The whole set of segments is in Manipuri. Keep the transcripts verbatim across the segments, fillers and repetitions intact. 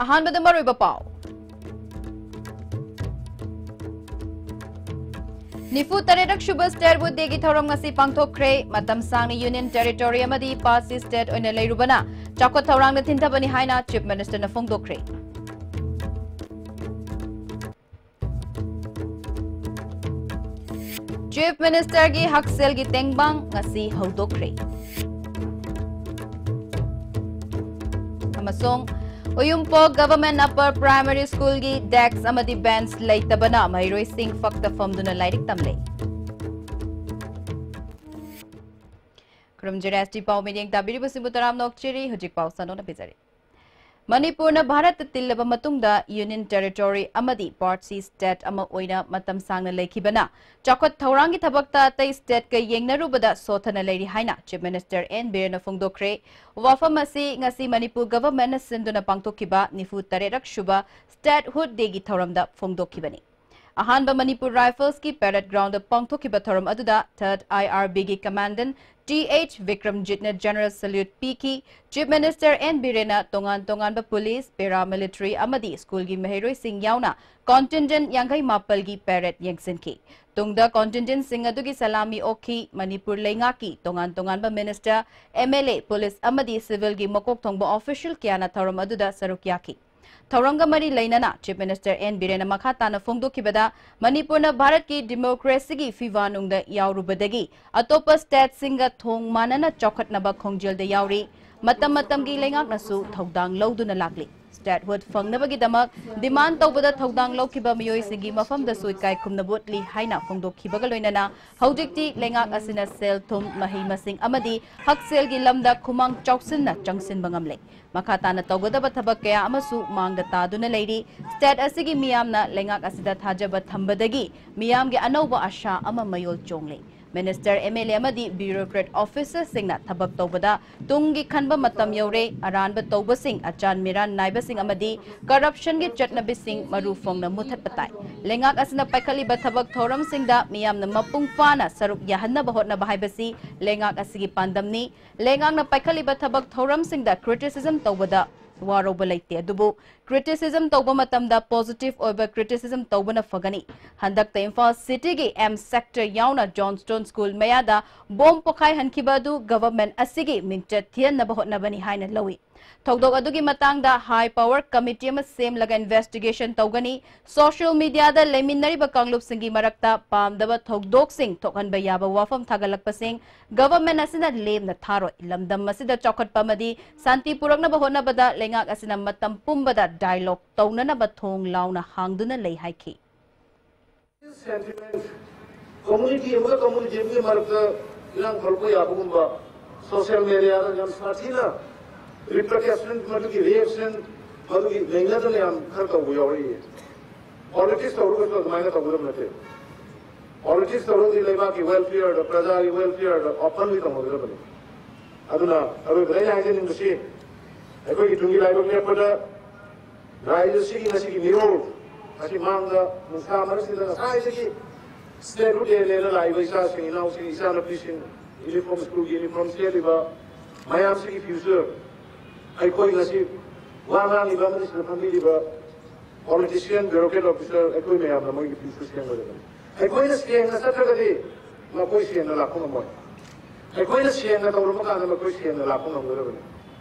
ꯑꯍꯥꯟꯕꯗ ꯃꯔꯨꯑꯣꯏꯕ ꯄꯥꯎ꯫ ꯅꯤꯐꯨ ꯇꯔꯦꯠ ꯁꯨꯕ Statehood Day ꯒꯤ ꯊꯧꯔꯝ ꯉꯁꯤ ꯄꯥꯡꯊꯣꯛꯈ꯭ꯔꯦ꯫ ꯃꯇꯝ ꯁꯥꯡꯅ Union Territory ꯑꯃꯗꯤ Party State ꯑꯣꯏꯅ ꯂꯩꯔꯨꯕꯅ ꯆꯥꯎꯈꯠ ꯊꯧꯔꯥꯡꯗ ꯊꯤꯟꯊꯕꯅꯤ ꯍꯥꯏꯅ Chief Minister ꯅ ꯐꯣꯡꯗꯣꯛꯈ꯭ꯔꯦ꯫ Chief Minister ꯒꯤ ꯍꯛꯁꯦꯜꯒꯤ ꯇꯦꯡꯕꯥꯡ ꯉꯁꯤ ꯍꯧꯗꯣꯛꯈ꯭ꯔꯦ꯫ ꯑꯃꯁꯨꯡ ꯎꯌꯨꯝꯄꯣꯛ Government Upper Primary School ꯒꯤ desk ꯑꯃꯗꯤ bench ꯂꯩꯇꯕꯅ ꯃꯍꯩꯔꯣꯏꯁꯤꯡ ꯐꯛꯇ ꯐꯝꯗꯨꯅ ꯂꯥꯏꯔꯤꯛ ꯇꯝꯂꯦ꯫ ꯈꯨꯔꯨꯝꯖꯔꯤ꯫ S T ꯄꯥꯎ ꯃꯤꯠꯌꯦꯡ ꯇꯥꯕꯤꯔꯤꯕꯁꯤꯕꯨ ꯇꯔꯥꯝꯅ ꯑꯣꯛꯆꯔꯤ꯫ ꯍꯧꯖꯤꯛ ꯄꯥꯎ ꯁꯟꯗꯣꯛꯅ ꯄꯤꯖꯔꯤ꯫ ꯃꯅꯤꯄꯨꯔꯅ ꯚꯥꯔꯠꯇ ꯇꯤꯜꯂꯕ ꯃꯇꯨꯡꯗ Union Territory ꯑꯃꯗꯤ Party State ꯑꯃ ꯑꯣꯏꯅ ꯃꯇꯝ ꯁꯥꯡꯅ ꯂꯩꯈꯤꯕꯅ ꯆꯥꯎꯈꯠ ꯊꯧꯔꯥꯡꯒꯤ ꯊꯕꯛꯇ ꯑꯇꯩ state ꯀ ꯌꯦꯡꯅꯔꯨꯕꯗ ꯁꯣꯊꯅ ꯂꯩꯔꯤ ꯍꯥꯏꯅ Chief Minister N ꯕꯤꯔꯦꯟꯅ ꯐꯣꯡꯗꯣꯛꯈ꯭ꯔꯦ꯫ ꯋꯥꯐꯝ ꯑꯁꯤ ꯉꯁꯤ ꯃꯅꯤꯄꯨꯔ Government ꯅ ꯁꯤꯟꯗꯨꯅ ꯄꯥꯡꯊꯣꯛꯈꯤꯕ ꯅꯤꯐꯨ ꯇꯔꯦꯠ ꯁꯨꯕ Statehood Day ꯒꯤ ꯊꯧꯔꯝꯗ ꯐꯣꯡꯗꯣꯛꯈꯤꯕꯅꯤ꯫ ꯑꯍꯥꯟꯕ ꯃꯅꯤꯄꯨꯔ Rifles ꯀꯤ parade ground ꯗ ꯄꯥꯡꯊꯣꯛꯈꯤꯕ ꯊꯧꯔꯝ ꯑꯗꯨꯗ Third I R B ꯒꯤ Commandant T H ꯕꯤꯀ꯭ꯔꯝꯖꯤꯠꯅ general salute ꯄꯤꯈꯤ꯫ Chief Minister N ꯕꯤꯔꯦꯟꯅ ꯇꯣꯉꯥꯟ ꯇꯣꯉꯥꯟꯕ police, paramilitary ꯑꯃꯗꯤ school ꯒꯤ ꯃꯍꯩꯔꯣꯏꯁꯤꯡ ꯌꯥꯎꯅ contingent ꯌꯥꯡꯈꯩ ꯃꯥꯄꯜꯒꯤ parade ꯌꯦꯡꯁꯤꯟꯈꯤ꯫ ꯇꯨꯡꯗ contingent ꯁꯤꯡ ꯑꯗꯨꯒꯤ ꯁꯂꯥꯃꯤ ꯑꯣꯛꯈꯤ꯫ ꯃꯅꯤꯄꯨꯔ ꯂꯩꯉꯥꯛꯀꯤ ꯇꯣꯉꯥꯟ ꯇꯣꯉꯥꯟꯕ minister, M L A, police ꯑꯃꯗꯤ civil ꯒꯤ ꯃꯀꯣꯛ ꯊꯣꯡꯕ official ꯀꯌꯥꯅ ꯊꯧꯔꯝ ꯑꯗꯨꯗ ꯁꯔꯨꯛ ꯌꯥꯈꯤ꯫ ꯊꯧꯔꯝꯒ ꯃꯔꯤ ꯂꯩꯅꯅ Chief Minister N ꯕꯤꯔꯦꯟꯅ ꯃꯈꯥ ꯇꯥꯅ ꯐꯣꯡꯗꯣꯛꯈꯤꯕꯗ, ꯃꯅꯤꯄꯨꯔꯅ ꯚꯥꯔꯠꯀꯤ democracy ꯒꯤ ꯐꯤꯕꯥꯟꯅꯨꯡꯗ ꯌꯥꯎꯔꯨꯕꯗꯒꯤ ꯑꯇꯣꯞꯄ state ꯁꯤꯡꯒ ꯊꯣꯡ ꯃꯥꯟꯅꯅ ꯆꯥꯎꯈꯠꯅꯕ ꯈꯣꯡꯖꯦꯜꯗ ꯌꯥꯎꯔꯤ꯫ ꯃꯇꯝ ꯃꯇꯝꯒꯤ ꯂꯩꯉꯥꯛꯅꯁꯨ ꯊꯧꯗꯥꯡ ꯂꯧꯗꯨꯅ ꯂꯥꯛꯂꯤ꯫ Statehood ꯐꯪꯅꯕꯒꯤꯗꯃꯛ demand ꯇꯧꯕꯗ ꯊꯧꯗꯥꯡ ꯂꯧꯈꯤꯕ ꯃꯤꯑꯣꯏꯁꯤꯡꯒꯤ ꯃꯐꯝꯗꯁꯨ ꯏꯀꯥꯏ ꯈꯨꯝꯅꯕ ꯎꯠꯂꯤ ꯍꯥꯏꯅ ꯐꯣꯡꯗꯣꯛꯈꯤꯕꯒ ꯂꯣꯏꯅꯅ, ꯍꯧꯖꯤꯛꯇꯤ ꯂꯩꯉꯥꯛ ꯑꯁꯤꯅ ꯁꯦꯜ ꯊꯨꯝ, ꯃꯍꯩ ꯃꯁꯤꯡ ꯑꯃꯗꯤ ꯍꯛꯁꯦꯜꯒꯤ ꯂꯝꯗ ꯈꯨꯃꯥꯡ ꯆꯥꯎꯁꯤꯟꯅ ꯆꯪꯁꯤꯟꯕ ꯉꯝꯂꯦ꯫ ꯃꯈꯥ ꯇꯥꯅ ꯇꯧꯒꯗꯕ ꯊꯕꯛ ꯀꯌꯥ ꯑꯃꯁꯨ ꯃꯥꯡꯗ ꯇꯥꯗꯨꯅ ꯂꯩꯔꯤ꯫ State ꯑꯁꯤꯒꯤ ꯃꯤꯌꯥꯝꯅ ꯂꯩꯉꯥꯛ ꯑꯁꯤꯗ ꯊꯥꯖꯕ ꯊꯝꯕꯗꯒꯤ ꯃꯤꯌꯥꯝꯒꯤ ꯑꯅꯧꯕ ꯑꯥꯁꯥ ꯑꯃ ꯃꯌꯣꯜ ꯆꯣꯡꯂꯦ꯫ Minister, M L A ꯑꯃꯗꯤ bureaucrat officerꯁꯤꯡꯅ ꯊꯕꯛ ꯇꯧꯕꯗ ꯇꯨꯡꯒꯤ ꯈꯟꯕ ꯃꯇꯝ ꯌꯧꯔꯦ꯫ ꯑꯔꯥꯟꯕ ꯇꯧꯕꯁꯤꯡ, ꯑꯆꯥꯟ ꯃꯤꯔꯥꯟ ꯅꯥꯏꯕꯁꯤꯡ ꯑꯃꯗꯤ corruptionꯒꯤ ꯆꯠꯅꯕꯤꯁꯤꯡ ꯃꯔꯨ ꯐꯣꯡꯅ ꯃꯨꯊꯠꯄ ꯇꯥꯏ꯫ ꯂꯩꯉꯥꯛ ꯑꯁꯤꯅ ꯄꯥꯏꯈꯠꯂꯤꯕ ꯊꯕꯛ ꯊꯧꯔꯝꯁꯤꯡꯗ ꯃꯤꯌꯥꯝꯅ ꯃꯄꯨꯡ ꯐꯥꯅ ꯁꯔꯨꯛ ꯌꯥꯍꯟꯅꯕ ꯍꯣꯠꯅꯕ ꯍꯥꯏꯕꯁꯤ ꯂꯩꯉꯥꯛ ꯑꯁꯤꯒꯤ ꯄꯥꯟꯗꯝꯅꯤ꯫ ꯂꯩꯉꯥꯛꯅ ꯄꯥꯏꯈꯠꯂꯤꯕ ꯊꯕꯛ ꯊꯧꯔꯝꯁꯤꯡꯗ criticism ꯇꯧꯕꯗ ꯋꯥꯔꯧꯕ ꯂꯩꯇꯦ, ꯑꯗꯨꯕꯨ criticism ꯇꯧꯕ ꯃꯇꯝꯗ positive ꯑꯣꯏꯕ criticism ꯇꯧꯕꯅ ꯐꯒꯅꯤ꯫ ꯍꯟꯗꯛꯇ ꯏꯝꯐꯥꯜ ꯁꯤꯇꯤꯒꯤ M sector ꯌꯥꯎꯅ Johnstone School ꯃꯌꯥꯗ ꯕꯣꯝ ꯄꯣꯈꯥꯏꯍꯟꯈꯤꯕ ꯑꯗꯨ government ꯑꯁꯤꯒꯤ ꯃꯤꯡꯆꯠ ꯊꯤꯍꯟꯅꯕ ꯍꯣꯠꯅꯕꯅꯤ ꯍꯥꯏꯅ ꯂꯧꯏ꯫ ꯊꯧꯗꯣꯛ ꯑꯗꯨꯒꯤ ꯃꯇꯥꯡꯗ high power committee ꯑꯃ ꯁꯦꯝꯂꯒ investigation ꯇꯧꯒꯅꯤ꯫ Social mediaꯗ ꯂꯩꯃꯤꯟꯅꯔꯤꯕ ꯀꯥꯡꯂꯨꯞꯁꯤꯡꯒꯤ ꯃꯔꯛꯇ ꯄꯥꯝꯗꯕ ꯊꯧꯗꯣꯛꯁꯤꯡ ꯊꯣꯛꯍꯟꯕ ꯌꯥꯕ ꯋꯥꯐꯝ ꯊꯥꯒꯠꯂꯛꯄꯁꯤꯡ government ꯑꯁꯤꯅ ꯂꯦꯝꯅ ꯊꯥꯔꯣꯏ꯫ ꯂꯝꯗꯝ ꯑꯁꯤꯗ ꯆꯥꯎꯈꯠꯄ ꯑꯃꯗꯤ ꯁꯥꯟꯇꯤ ꯄꯨꯔꯛꯅꯕ ꯍꯣꯠꯅꯕꯗ ꯂꯩꯉꯥꯛ ꯑꯁꯤꯅ ꯃꯇꯝ ꯄꯨꯝꯕꯗ dialogue ꯇꯧꯅꯅꯕ ꯊꯣꯡ ꯂꯥꯎꯅ ꯍꯥꯡꯗꯨꯅ ꯂꯩ ꯍꯥꯏꯈꯤ꯫ Sentiment, community ꯑꯃꯒ community ꯑꯃꯒꯤ ꯃꯔꯛꯇ ꯏꯔꯥꯡ ꯊꯣꯛꯂꯛꯄ ꯌꯥꯕꯒꯨꯝꯕ, social mediaꯗ ꯌꯥꯝ ꯁꯥꯊꯤꯅ repercussion, ꯃꯗꯨꯒꯤ reaction, ꯃꯗꯨꯒꯤ ꯅꯩꯅꯗꯅ ꯌꯥꯝ ꯈꯔ ꯇꯧꯕ ꯌꯥꯎꯔꯛꯏ꯫ Politics ꯇꯧꯔꯒꯁꯨ ꯑꯗꯨꯃꯥꯏꯅ ꯇꯧꯒꯗꯕ ꯅꯠꯇꯦ꯫ Politics ꯇꯧꯔꯒꯗꯤ ꯂꯩꯕꯥꯛꯀꯤ welfareꯗ, ꯄ꯭ꯔꯖꯥꯒꯤ welfareꯗ openly ꯇꯧꯅꯒꯗꯕꯅꯤ꯫ ꯑꯗꯨꯅ ꯑꯔꯣꯏꯕꯗ ꯑꯩꯅ ꯍꯥꯏꯖꯅꯤꯡꯕꯁꯤ, ꯑꯩꯈꯣꯏꯒꯤ ꯇꯨꯡꯒꯤ ꯂꯥꯏꯕꯛ ꯂꯦꯞꯄꯗ ꯔꯥꯏꯖ ꯑꯁꯤꯒꯤ ꯉꯁꯤꯒꯤ ꯃꯤꯔꯣꯜ ꯑꯁꯤ ꯃꯥꯡꯗ ꯅꯨꯡꯁꯥ ꯃꯔꯛꯁꯤꯗ ꯉꯁꯥꯏꯗꯒꯤ statehood ꯗꯦꯅ ꯂꯥꯛꯏꯕ ꯏꯆꯥꯁꯤꯡ, ꯏꯅꯥꯎꯁꯤꯡ, ꯏꯆꯥꯅꯨꯄꯤꯁꯤꯡ, uniform, schoolꯒꯤ uniform ꯁꯦꯠꯂꯤꯕ ꯃꯌꯥꯝꯁꯤꯒꯤ future, ꯑꯩꯈꯣꯏ ꯉꯁꯤ ꯋꯥ ꯉꯥꯡꯂꯤꯕ ꯑꯃꯗꯤ ꯁꯤꯗ ꯐꯝꯕꯤꯔꯤꯕ politician, bureaucrat officer, ꯑꯩꯈꯣꯏ ꯃꯌꯥꯝꯅ ꯃꯣꯏꯒꯤ future ꯁꯦꯝꯒꯗꯕꯅꯤ꯫ ꯑꯩꯈꯣꯏꯅ ꯁꯦꯡꯅ ꯆꯠꯇ꯭ꯔꯒꯗꯤ ꯃꯈꯣꯏ ꯁꯦꯡꯅ ꯂꯥꯛꯄ ꯉꯝꯃꯣꯏ꯫ ꯑꯩꯈꯣꯏꯅ ꯁꯦꯡꯅ ꯇꯧꯔꯕ ꯀꯥꯟꯗ ꯃꯈꯣꯏ ꯁꯦꯡꯅ ꯂꯥꯛꯄ ꯉꯝꯒꯗꯕꯅꯤ꯫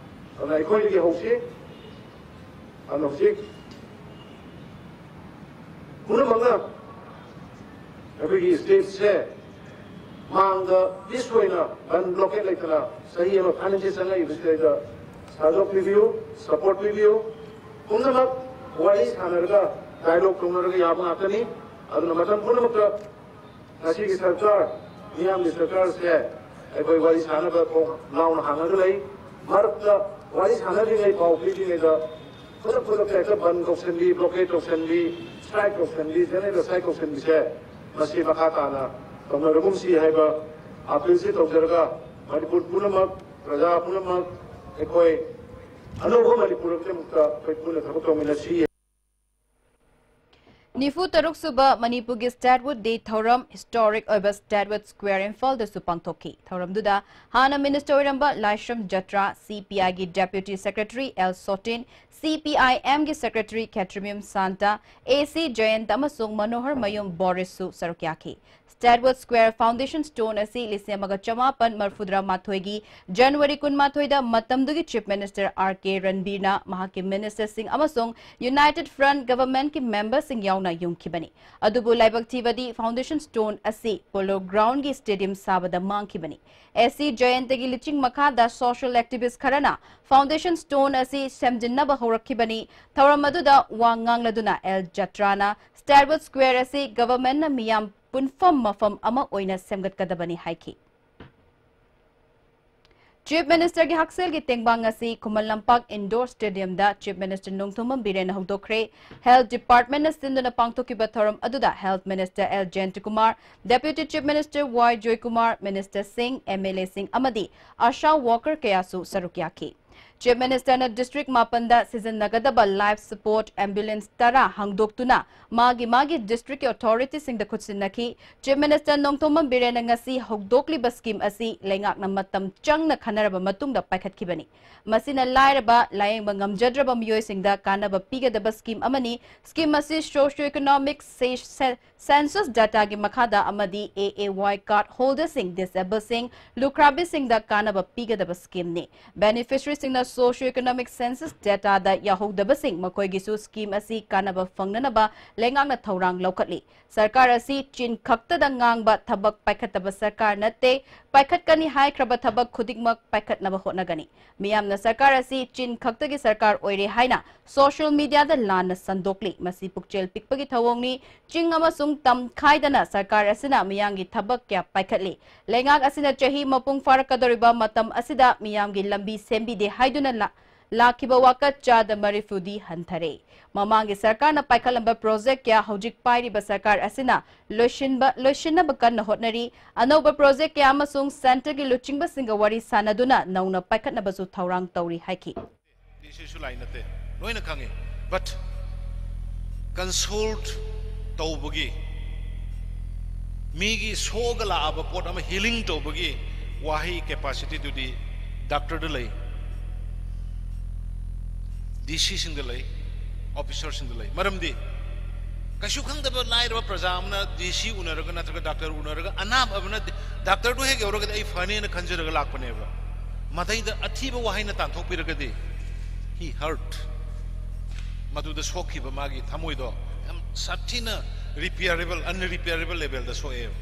ꯑꯗꯨꯅ ꯑꯩꯈꯣꯏꯗꯒꯤ ꯍꯧꯁꯤ꯫ ꯑꯗꯨꯅ ꯍꯧꯖꯤꯛ ꯄꯨꯝꯅꯃꯛꯅ ꯑꯩꯈꯣꯏꯒꯤ stateꯁꯦ ꯃꯥꯡꯗ peace ꯑꯣꯏꯅ ꯕꯟ blockade ꯂꯩꯇꯅ ꯆꯍꯤ ꯑꯃ ꯐꯥꯅ ꯆꯪꯉꯛꯏꯕꯁꯤꯗꯩꯗ ꯁꯍꯖꯣꯛ ꯄꯤꯕꯤꯌꯨ, support ꯄꯤꯕꯤꯌꯨ꯫ ꯄꯨꯝꯅꯃꯛ ꯋꯥꯔꯤ ꯁꯥꯟꯅꯔꯒ dialogue ꯇꯧꯅꯔꯒ ꯌꯥꯕ ꯉꯥꯛꯇꯅꯤ꯫ ꯑꯗꯨꯅ ꯃꯇꯝ ꯄꯨꯝꯅꯃꯛꯇ ꯉꯁꯤꯒꯤ ꯁꯔꯀꯥꯔ, ꯃꯤꯌꯥꯝꯒꯤ ꯁꯔꯀꯥꯔꯁꯦ ꯑꯩꯈꯣꯏ ꯋꯥꯔꯤ ꯁꯥꯟꯅꯕ ꯊꯣꯡ ꯂꯥꯎꯅ ꯍꯥꯡꯉꯒ ꯂꯩ꯫ ꯃꯔꯛꯇ ꯋꯥꯔꯤ ꯁꯥꯟꯅꯗ꯭ꯔꯤꯉꯩ, ꯄꯥꯎ ꯄꯤꯗ꯭ꯔꯤꯉꯩꯗ ꯈꯨꯗꯛ ꯈꯨꯗꯛꯇ ꯍꯦꯛꯇ ꯕꯟ ꯀꯧꯁꯟꯕꯤ, blockade ꯀꯧꯁꯟꯕꯤ, strike ꯀꯧꯁꯟꯕꯤ, general strike ꯀꯧꯁꯟꯕꯤꯁꯦ ꯃꯁꯤ ꯃꯈꯥ ꯇꯥꯅ ꯇꯧꯅꯔꯒꯨꯝꯁꯤ ꯍꯥꯏꯕ appealꯁꯤ ꯇꯧꯖꯔꯒ ꯃꯅꯤꯄꯨꯔ ꯄꯨꯝꯅꯃꯛ, ꯄ꯭ꯔꯖꯥ ꯄꯨꯝꯅꯃꯛ ꯑꯩꯈꯣꯏ ꯑꯅꯧꯕ ꯃꯅꯤꯄꯨꯔ ꯑꯃꯒꯤꯗꯃꯛꯇ ꯑꯩꯈꯣꯏ ꯄꯨꯟꯅ ꯊꯕꯛ ꯇꯧꯃꯤꯟꯅꯁꯤ꯫ ꯅꯤꯐꯨ ꯇꯔꯨꯛ ꯁꯨꯕ ꯃꯅꯤꯄꯨꯔꯒꯤ Statehood Day ꯊꯧꯔꯝ historic ꯑꯣꯏꯕ Statehood Square ꯏꯝꯐꯥꯜꯗꯁꯨ ꯄꯥꯡꯊꯣꯛꯈꯤ꯫ ꯊꯧꯔꯝꯗꯨꯗ ꯍꯥꯟꯅ minister ꯑꯣꯏꯔꯝꯕ ꯂꯥꯏꯁ꯭ꯔꯝ ꯖꯇ꯭ꯔꯥ, CPIꯒꯤ deputy secretary L ꯁꯣꯇꯤꯟ, CPIMꯒꯤ secretary ꯈꯦꯇ꯭ꯔꯤꯃꯌꯨꯝ ꯁꯥꯟꯇ, AC ꯖꯌꯟꯇ ꯑꯃꯁꯨꯡ ꯃꯅꯣꯍꯔ ꯃꯌꯨꯝ ꯕꯣꯔꯤꯁꯁꯨ ꯁꯔꯨꯛ ꯌꯥꯈꯤ꯫ Statehood Square foundation stone ꯑꯁꯤ ꯂꯤꯁꯤꯡ ꯑꯃꯒ ꯆꯃꯥꯄꯟ ꯃꯔꯤꯐꯨꯇꯔꯥ ꯃꯥꯊꯣꯏꯒꯤ January ꯀꯨꯟꯃꯥꯊꯣꯏꯗ ꯃꯇꯝꯗꯨꯒꯤ Chief Minister R K ꯔꯟꯕꯤꯔꯅ ꯃꯍꯥꯛꯀꯤ ministerꯁꯤꯡ ꯑꯃꯁꯨꯡ United Front governmentꯀꯤ memberꯁꯤꯡ ꯌꯥꯎꯅ ꯌꯨꯡꯈꯤꯕꯅꯤ꯫ ꯑꯗꯨꯕꯨ ꯂꯥꯏꯕꯛ ꯊꯤꯕꯗꯤ foundation stone ꯑꯁꯤ Polo Groundꯒꯤ stadium ꯁꯥꯕꯗ ꯃꯥꯡꯈꯤꯕꯅꯤ꯫ AC ꯖꯌꯟꯇꯒꯤ ꯂꯨꯆꯤꯡ ꯃꯈꯥꯗ social activist ꯈꯔꯅ foundation stone ꯑꯁꯤ ꯁꯦꯝꯖꯤꯟꯅꯕ ꯍꯧꯔꯛꯈꯤꯕꯅꯤ꯫ ꯊꯧꯔꯝ ꯑꯗꯨꯗ ꯋꯥ ꯉꯥꯡꯂꯗꯨꯅ L ꯖꯇ꯭ꯔꯥꯅ Statehood Square ꯑꯁꯤ governmentꯅ ꯃꯤꯌꯥꯝ ꯄꯨꯟꯐꯝ ꯃꯐꯝ ꯑꯃ ꯑꯣꯏꯅ ꯁꯦꯝꯒꯠꯀꯗꯕꯅꯤ ꯍꯥꯏꯈꯤ꯫ Chief Ministerꯒꯤ ꯍꯛꯁꯦꯜꯒꯤ ꯇꯦꯡꯕꯥꯡ ꯑꯁꯤ Khuman Lampak Indoor Stadiumꯗ Chief Minister Nongthombam ꯕꯤꯔꯦꯟꯅ ꯍꯧꯗꯣꯛꯈ꯭ꯔꯦ꯫ Health Departmentꯅ ꯁꯤꯟꯗꯨꯅ ꯄꯥꯡꯊꯣꯛꯈꯤꯕ ꯊꯧꯔꯝ ꯑꯗꯨꯗ Health Minister L ꯖꯌꯟꯇꯀꯨꯃꯥꯔ, Deputy Chief Minister Y Joykumar, ministerꯁꯤꯡ, MLAꯁꯤꯡ ꯑꯃꯗꯤ ASHA worker ꯀꯌꯥꯁꯨ ꯁꯔꯨꯛ ꯌꯥꯈꯤ꯫ Chief Ministerꯅ district ꯃꯥꯄꯟꯗ ꯁꯤꯖꯤꯟꯅꯒꯗꯕ life support ambulance ꯇꯔꯥ ꯍꯥꯡꯗꯣꯛꯇꯨꯅ ꯃꯥꯒꯤ ꯃꯥꯒꯤ districtꯀꯤ authorityꯁꯤꯡꯗ ꯈꯨꯠꯁꯤꯟꯅꯈꯤ꯫ Chief Minister ꯅꯣꯡꯊꯣꯝꯕꯝ ꯕꯤꯔꯦꯟꯅ ꯉꯁꯤ ꯍꯧꯗꯣꯛꯂꯤꯕ scheme ꯑꯁꯤ ꯂꯩꯉꯥꯛꯅ ꯃꯇꯝ ꯆꯪꯅ ꯈꯟꯅꯔꯕ ꯃꯇꯨꯡꯗ ꯄꯥꯏꯈꯠꯈꯤꯕꯅꯤ꯫ ꯃꯁꯤꯅ ꯂꯥꯏꯔꯕ, ꯂꯥꯌꯦꯡꯕ ꯉꯝꯖꯗ꯭ꯔꯕ ꯃꯤꯑꯣꯏꯁꯤꯡꯗ ꯀꯥꯟꯅꯕ ꯄꯤꯒꯗꯕ scheme ꯑꯃꯅꯤ꯫ Scheme ꯑꯁꯤ socio-economic se-, se-, census dataꯒꯤ ꯃꯈꯥꯗ ꯑꯃꯗꯤ AAY card holderꯁꯤꯡ, disabledꯁꯤꯡ, ꯂꯨꯈ꯭ꯔꯥꯕꯤꯁꯤꯡꯗ ꯀꯥꯟꯅꯕ ꯄꯤꯒꯗꯕ schemeꯅꯤ꯫ Beneficiaryꯁꯤꯡꯅ socio-economic census dataꯗ ꯌꯥꯎꯍꯧꯗꯕꯁꯤꯡ, ꯃꯈꯣꯏꯒꯤꯁꯨ scheme ꯑꯁꯤ ꯀꯥꯟꯅꯕ ꯐꯪꯅꯅꯕ ꯂꯩꯉꯥꯛꯅ ꯊꯧꯔꯥꯡ ꯂꯧꯈꯠꯂꯤ꯫ ꯁꯔꯀꯥꯔ ꯑꯁꯤ ꯆꯤꯟ ꯈꯛꯇꯗ ꯉꯥꯡꯕ, ꯊꯕꯛ ꯄꯥꯏꯈꯠꯇꯕ ꯁꯔꯀꯥꯔ ꯅꯠꯇꯦ꯫ ꯄꯥꯏꯈꯠꯀꯅꯤ ꯍꯥꯏꯈ꯭ꯔꯕ ꯊꯕꯛ ꯈꯨꯗꯤꯡꯃꯛ ꯄꯥꯏꯈꯠꯅꯕ ꯍꯣꯠꯅꯒꯅꯤ꯫ ꯃꯤꯌꯥꯝꯅ ꯁꯔꯀꯥꯔ ꯑꯁꯤ ꯆꯤꯟ ꯈꯛꯇꯒꯤ ꯁꯔꯀꯥꯔ ꯑꯣꯏꯔꯦ ꯍꯥꯏꯅ social mediaꯗ ꯂꯥꯟꯅ ꯁꯟꯗꯣꯛꯂꯤ꯫ ꯃꯁꯤ ꯄꯨꯛꯆꯦꯜ ꯄꯤꯛꯄꯒꯤ ꯊꯧꯑꯣꯡꯅꯤ꯫ ꯆꯤꯡ ꯑꯃꯁꯨꯡ ꯇꯝ ꯈꯥꯏꯗꯅ ꯁꯔꯀꯥꯔ ꯑꯁꯤꯅ ꯃꯤꯌꯥꯝꯒꯤ ꯊꯕꯛ ꯀꯌꯥ ꯄꯥꯏꯈꯠꯂꯤ꯫ ꯂꯩꯉꯥꯛ ꯑꯁꯤꯅ ꯆꯍꯤ ꯃꯄꯨꯡ ꯐꯥꯔꯛꯀꯗꯧꯔꯤꯕ ꯃꯇꯝ ꯑꯁꯤꯗ ꯃꯤꯌꯥꯝꯒꯤ ꯂꯝꯕꯤ ꯁꯦꯝꯕꯤꯗꯦ ꯍꯥꯏꯗꯨꯅ ꯂꯥ-, ꯂꯥꯛꯈꯤꯕ ꯋꯥꯀꯠ ꯆꯥꯗ ꯃꯔꯤꯐꯨꯗꯤ ꯍꯟꯊꯔꯦ꯫ ꯃꯃꯥꯡꯒꯤ ꯁꯔꯀꯥꯔꯅ ꯄꯥꯏꯈꯠꯂꯝꯕ project ꯀꯌꯥ ꯍꯧꯖꯤꯛ ꯄꯥꯏꯔꯤꯕ ꯁꯔꯀꯥꯔ ꯑꯁꯤꯅ ꯂꯣꯏꯁꯤꯟꯕ, ꯂꯣꯏꯁꯤꯟꯅꯕ ꯀꯟꯅ ꯍꯣꯠꯅꯔꯤ꯫ ꯑꯅꯧꯕ project ꯀꯌꯥ ꯑꯃꯁꯨꯡ centreꯒꯤ ꯂꯨꯆꯤꯡꯕꯁꯤꯡꯒ ꯋꯥꯔꯤ ꯁꯥꯟꯅꯗꯨꯅ ꯅꯧꯅ ꯄꯥꯏꯈꯠꯅꯕꯁꯨ ꯊꯧꯔꯥꯡ ꯇꯧꯔꯤ ꯍꯥꯏꯈꯤ꯫ ꯁꯤꯁꯨ ꯂꯥꯏ ꯅꯠꯇꯦ, ꯂꯣꯏꯅ ꯈꯪꯉꯤ꯫ But ꯀꯟꯁꯣꯜꯠ ꯇꯧꯕꯒꯤ, ꯃꯤꯒꯤ ꯁꯣꯛꯑꯒ ꯂꯥꯛꯑꯕ ꯄꯣꯠ ꯑꯃ ꯍꯤꯂꯤꯡ ꯇꯧꯕꯒꯤ ꯋꯥꯍꯩ ꯀꯦꯄꯥꯁꯤꯇꯤꯗꯨꯗꯤ ꯗꯥꯛꯇꯔꯗ ꯂꯩ, ꯗꯤ ꯁꯤꯁꯤꯡꯗ ꯂꯩ, ꯑꯣꯐꯤꯁꯔꯁꯤꯡꯗ ꯂꯩ꯫ ꯃꯔꯝꯗꯤ ꯀꯩꯁꯨ ꯈꯪꯗꯕ ꯂꯥꯏꯔꯕ ꯄ꯭ꯔꯖꯥ ꯑꯃꯅ ꯗꯤ ꯁꯤ ꯎꯅꯔꯒ ꯅꯠꯇ꯭ꯔꯒ ꯗꯥꯛꯇꯔ ꯎꯅꯔꯒ ꯑꯅꯥꯕ ꯑꯃꯅ ꯗꯥꯛꯇꯔꯗꯨ ꯍꯦꯛ ꯌꯧꯔꯒꯗꯤ ꯑꯩ ꯐꯅꯦꯅ ꯈꯟꯖꯔꯒ ꯂꯥꯛꯄꯅꯦꯕ꯫ ꯃꯗꯩꯗ ꯑꯊꯤꯕ ꯋꯥꯍꯩꯅ ꯇꯥꯟꯊꯣꯛꯄꯤꯔꯒꯗꯤ, he hurt, ꯃꯗꯨꯗ ꯁꯣꯛꯈꯤꯕ ꯃꯥꯒꯤ ꯊꯃꯣꯏꯗꯣ ꯌꯥꯝ ꯁꯥꯊꯤꯅ ꯔꯤꯄꯤꯌꯔꯦꯕꯜ, ꯑꯟꯔꯤꯄꯤꯌꯔꯦꯕꯜ ꯂꯦꯕꯦꯜꯗ ꯁꯣꯛꯑꯦꯕ꯫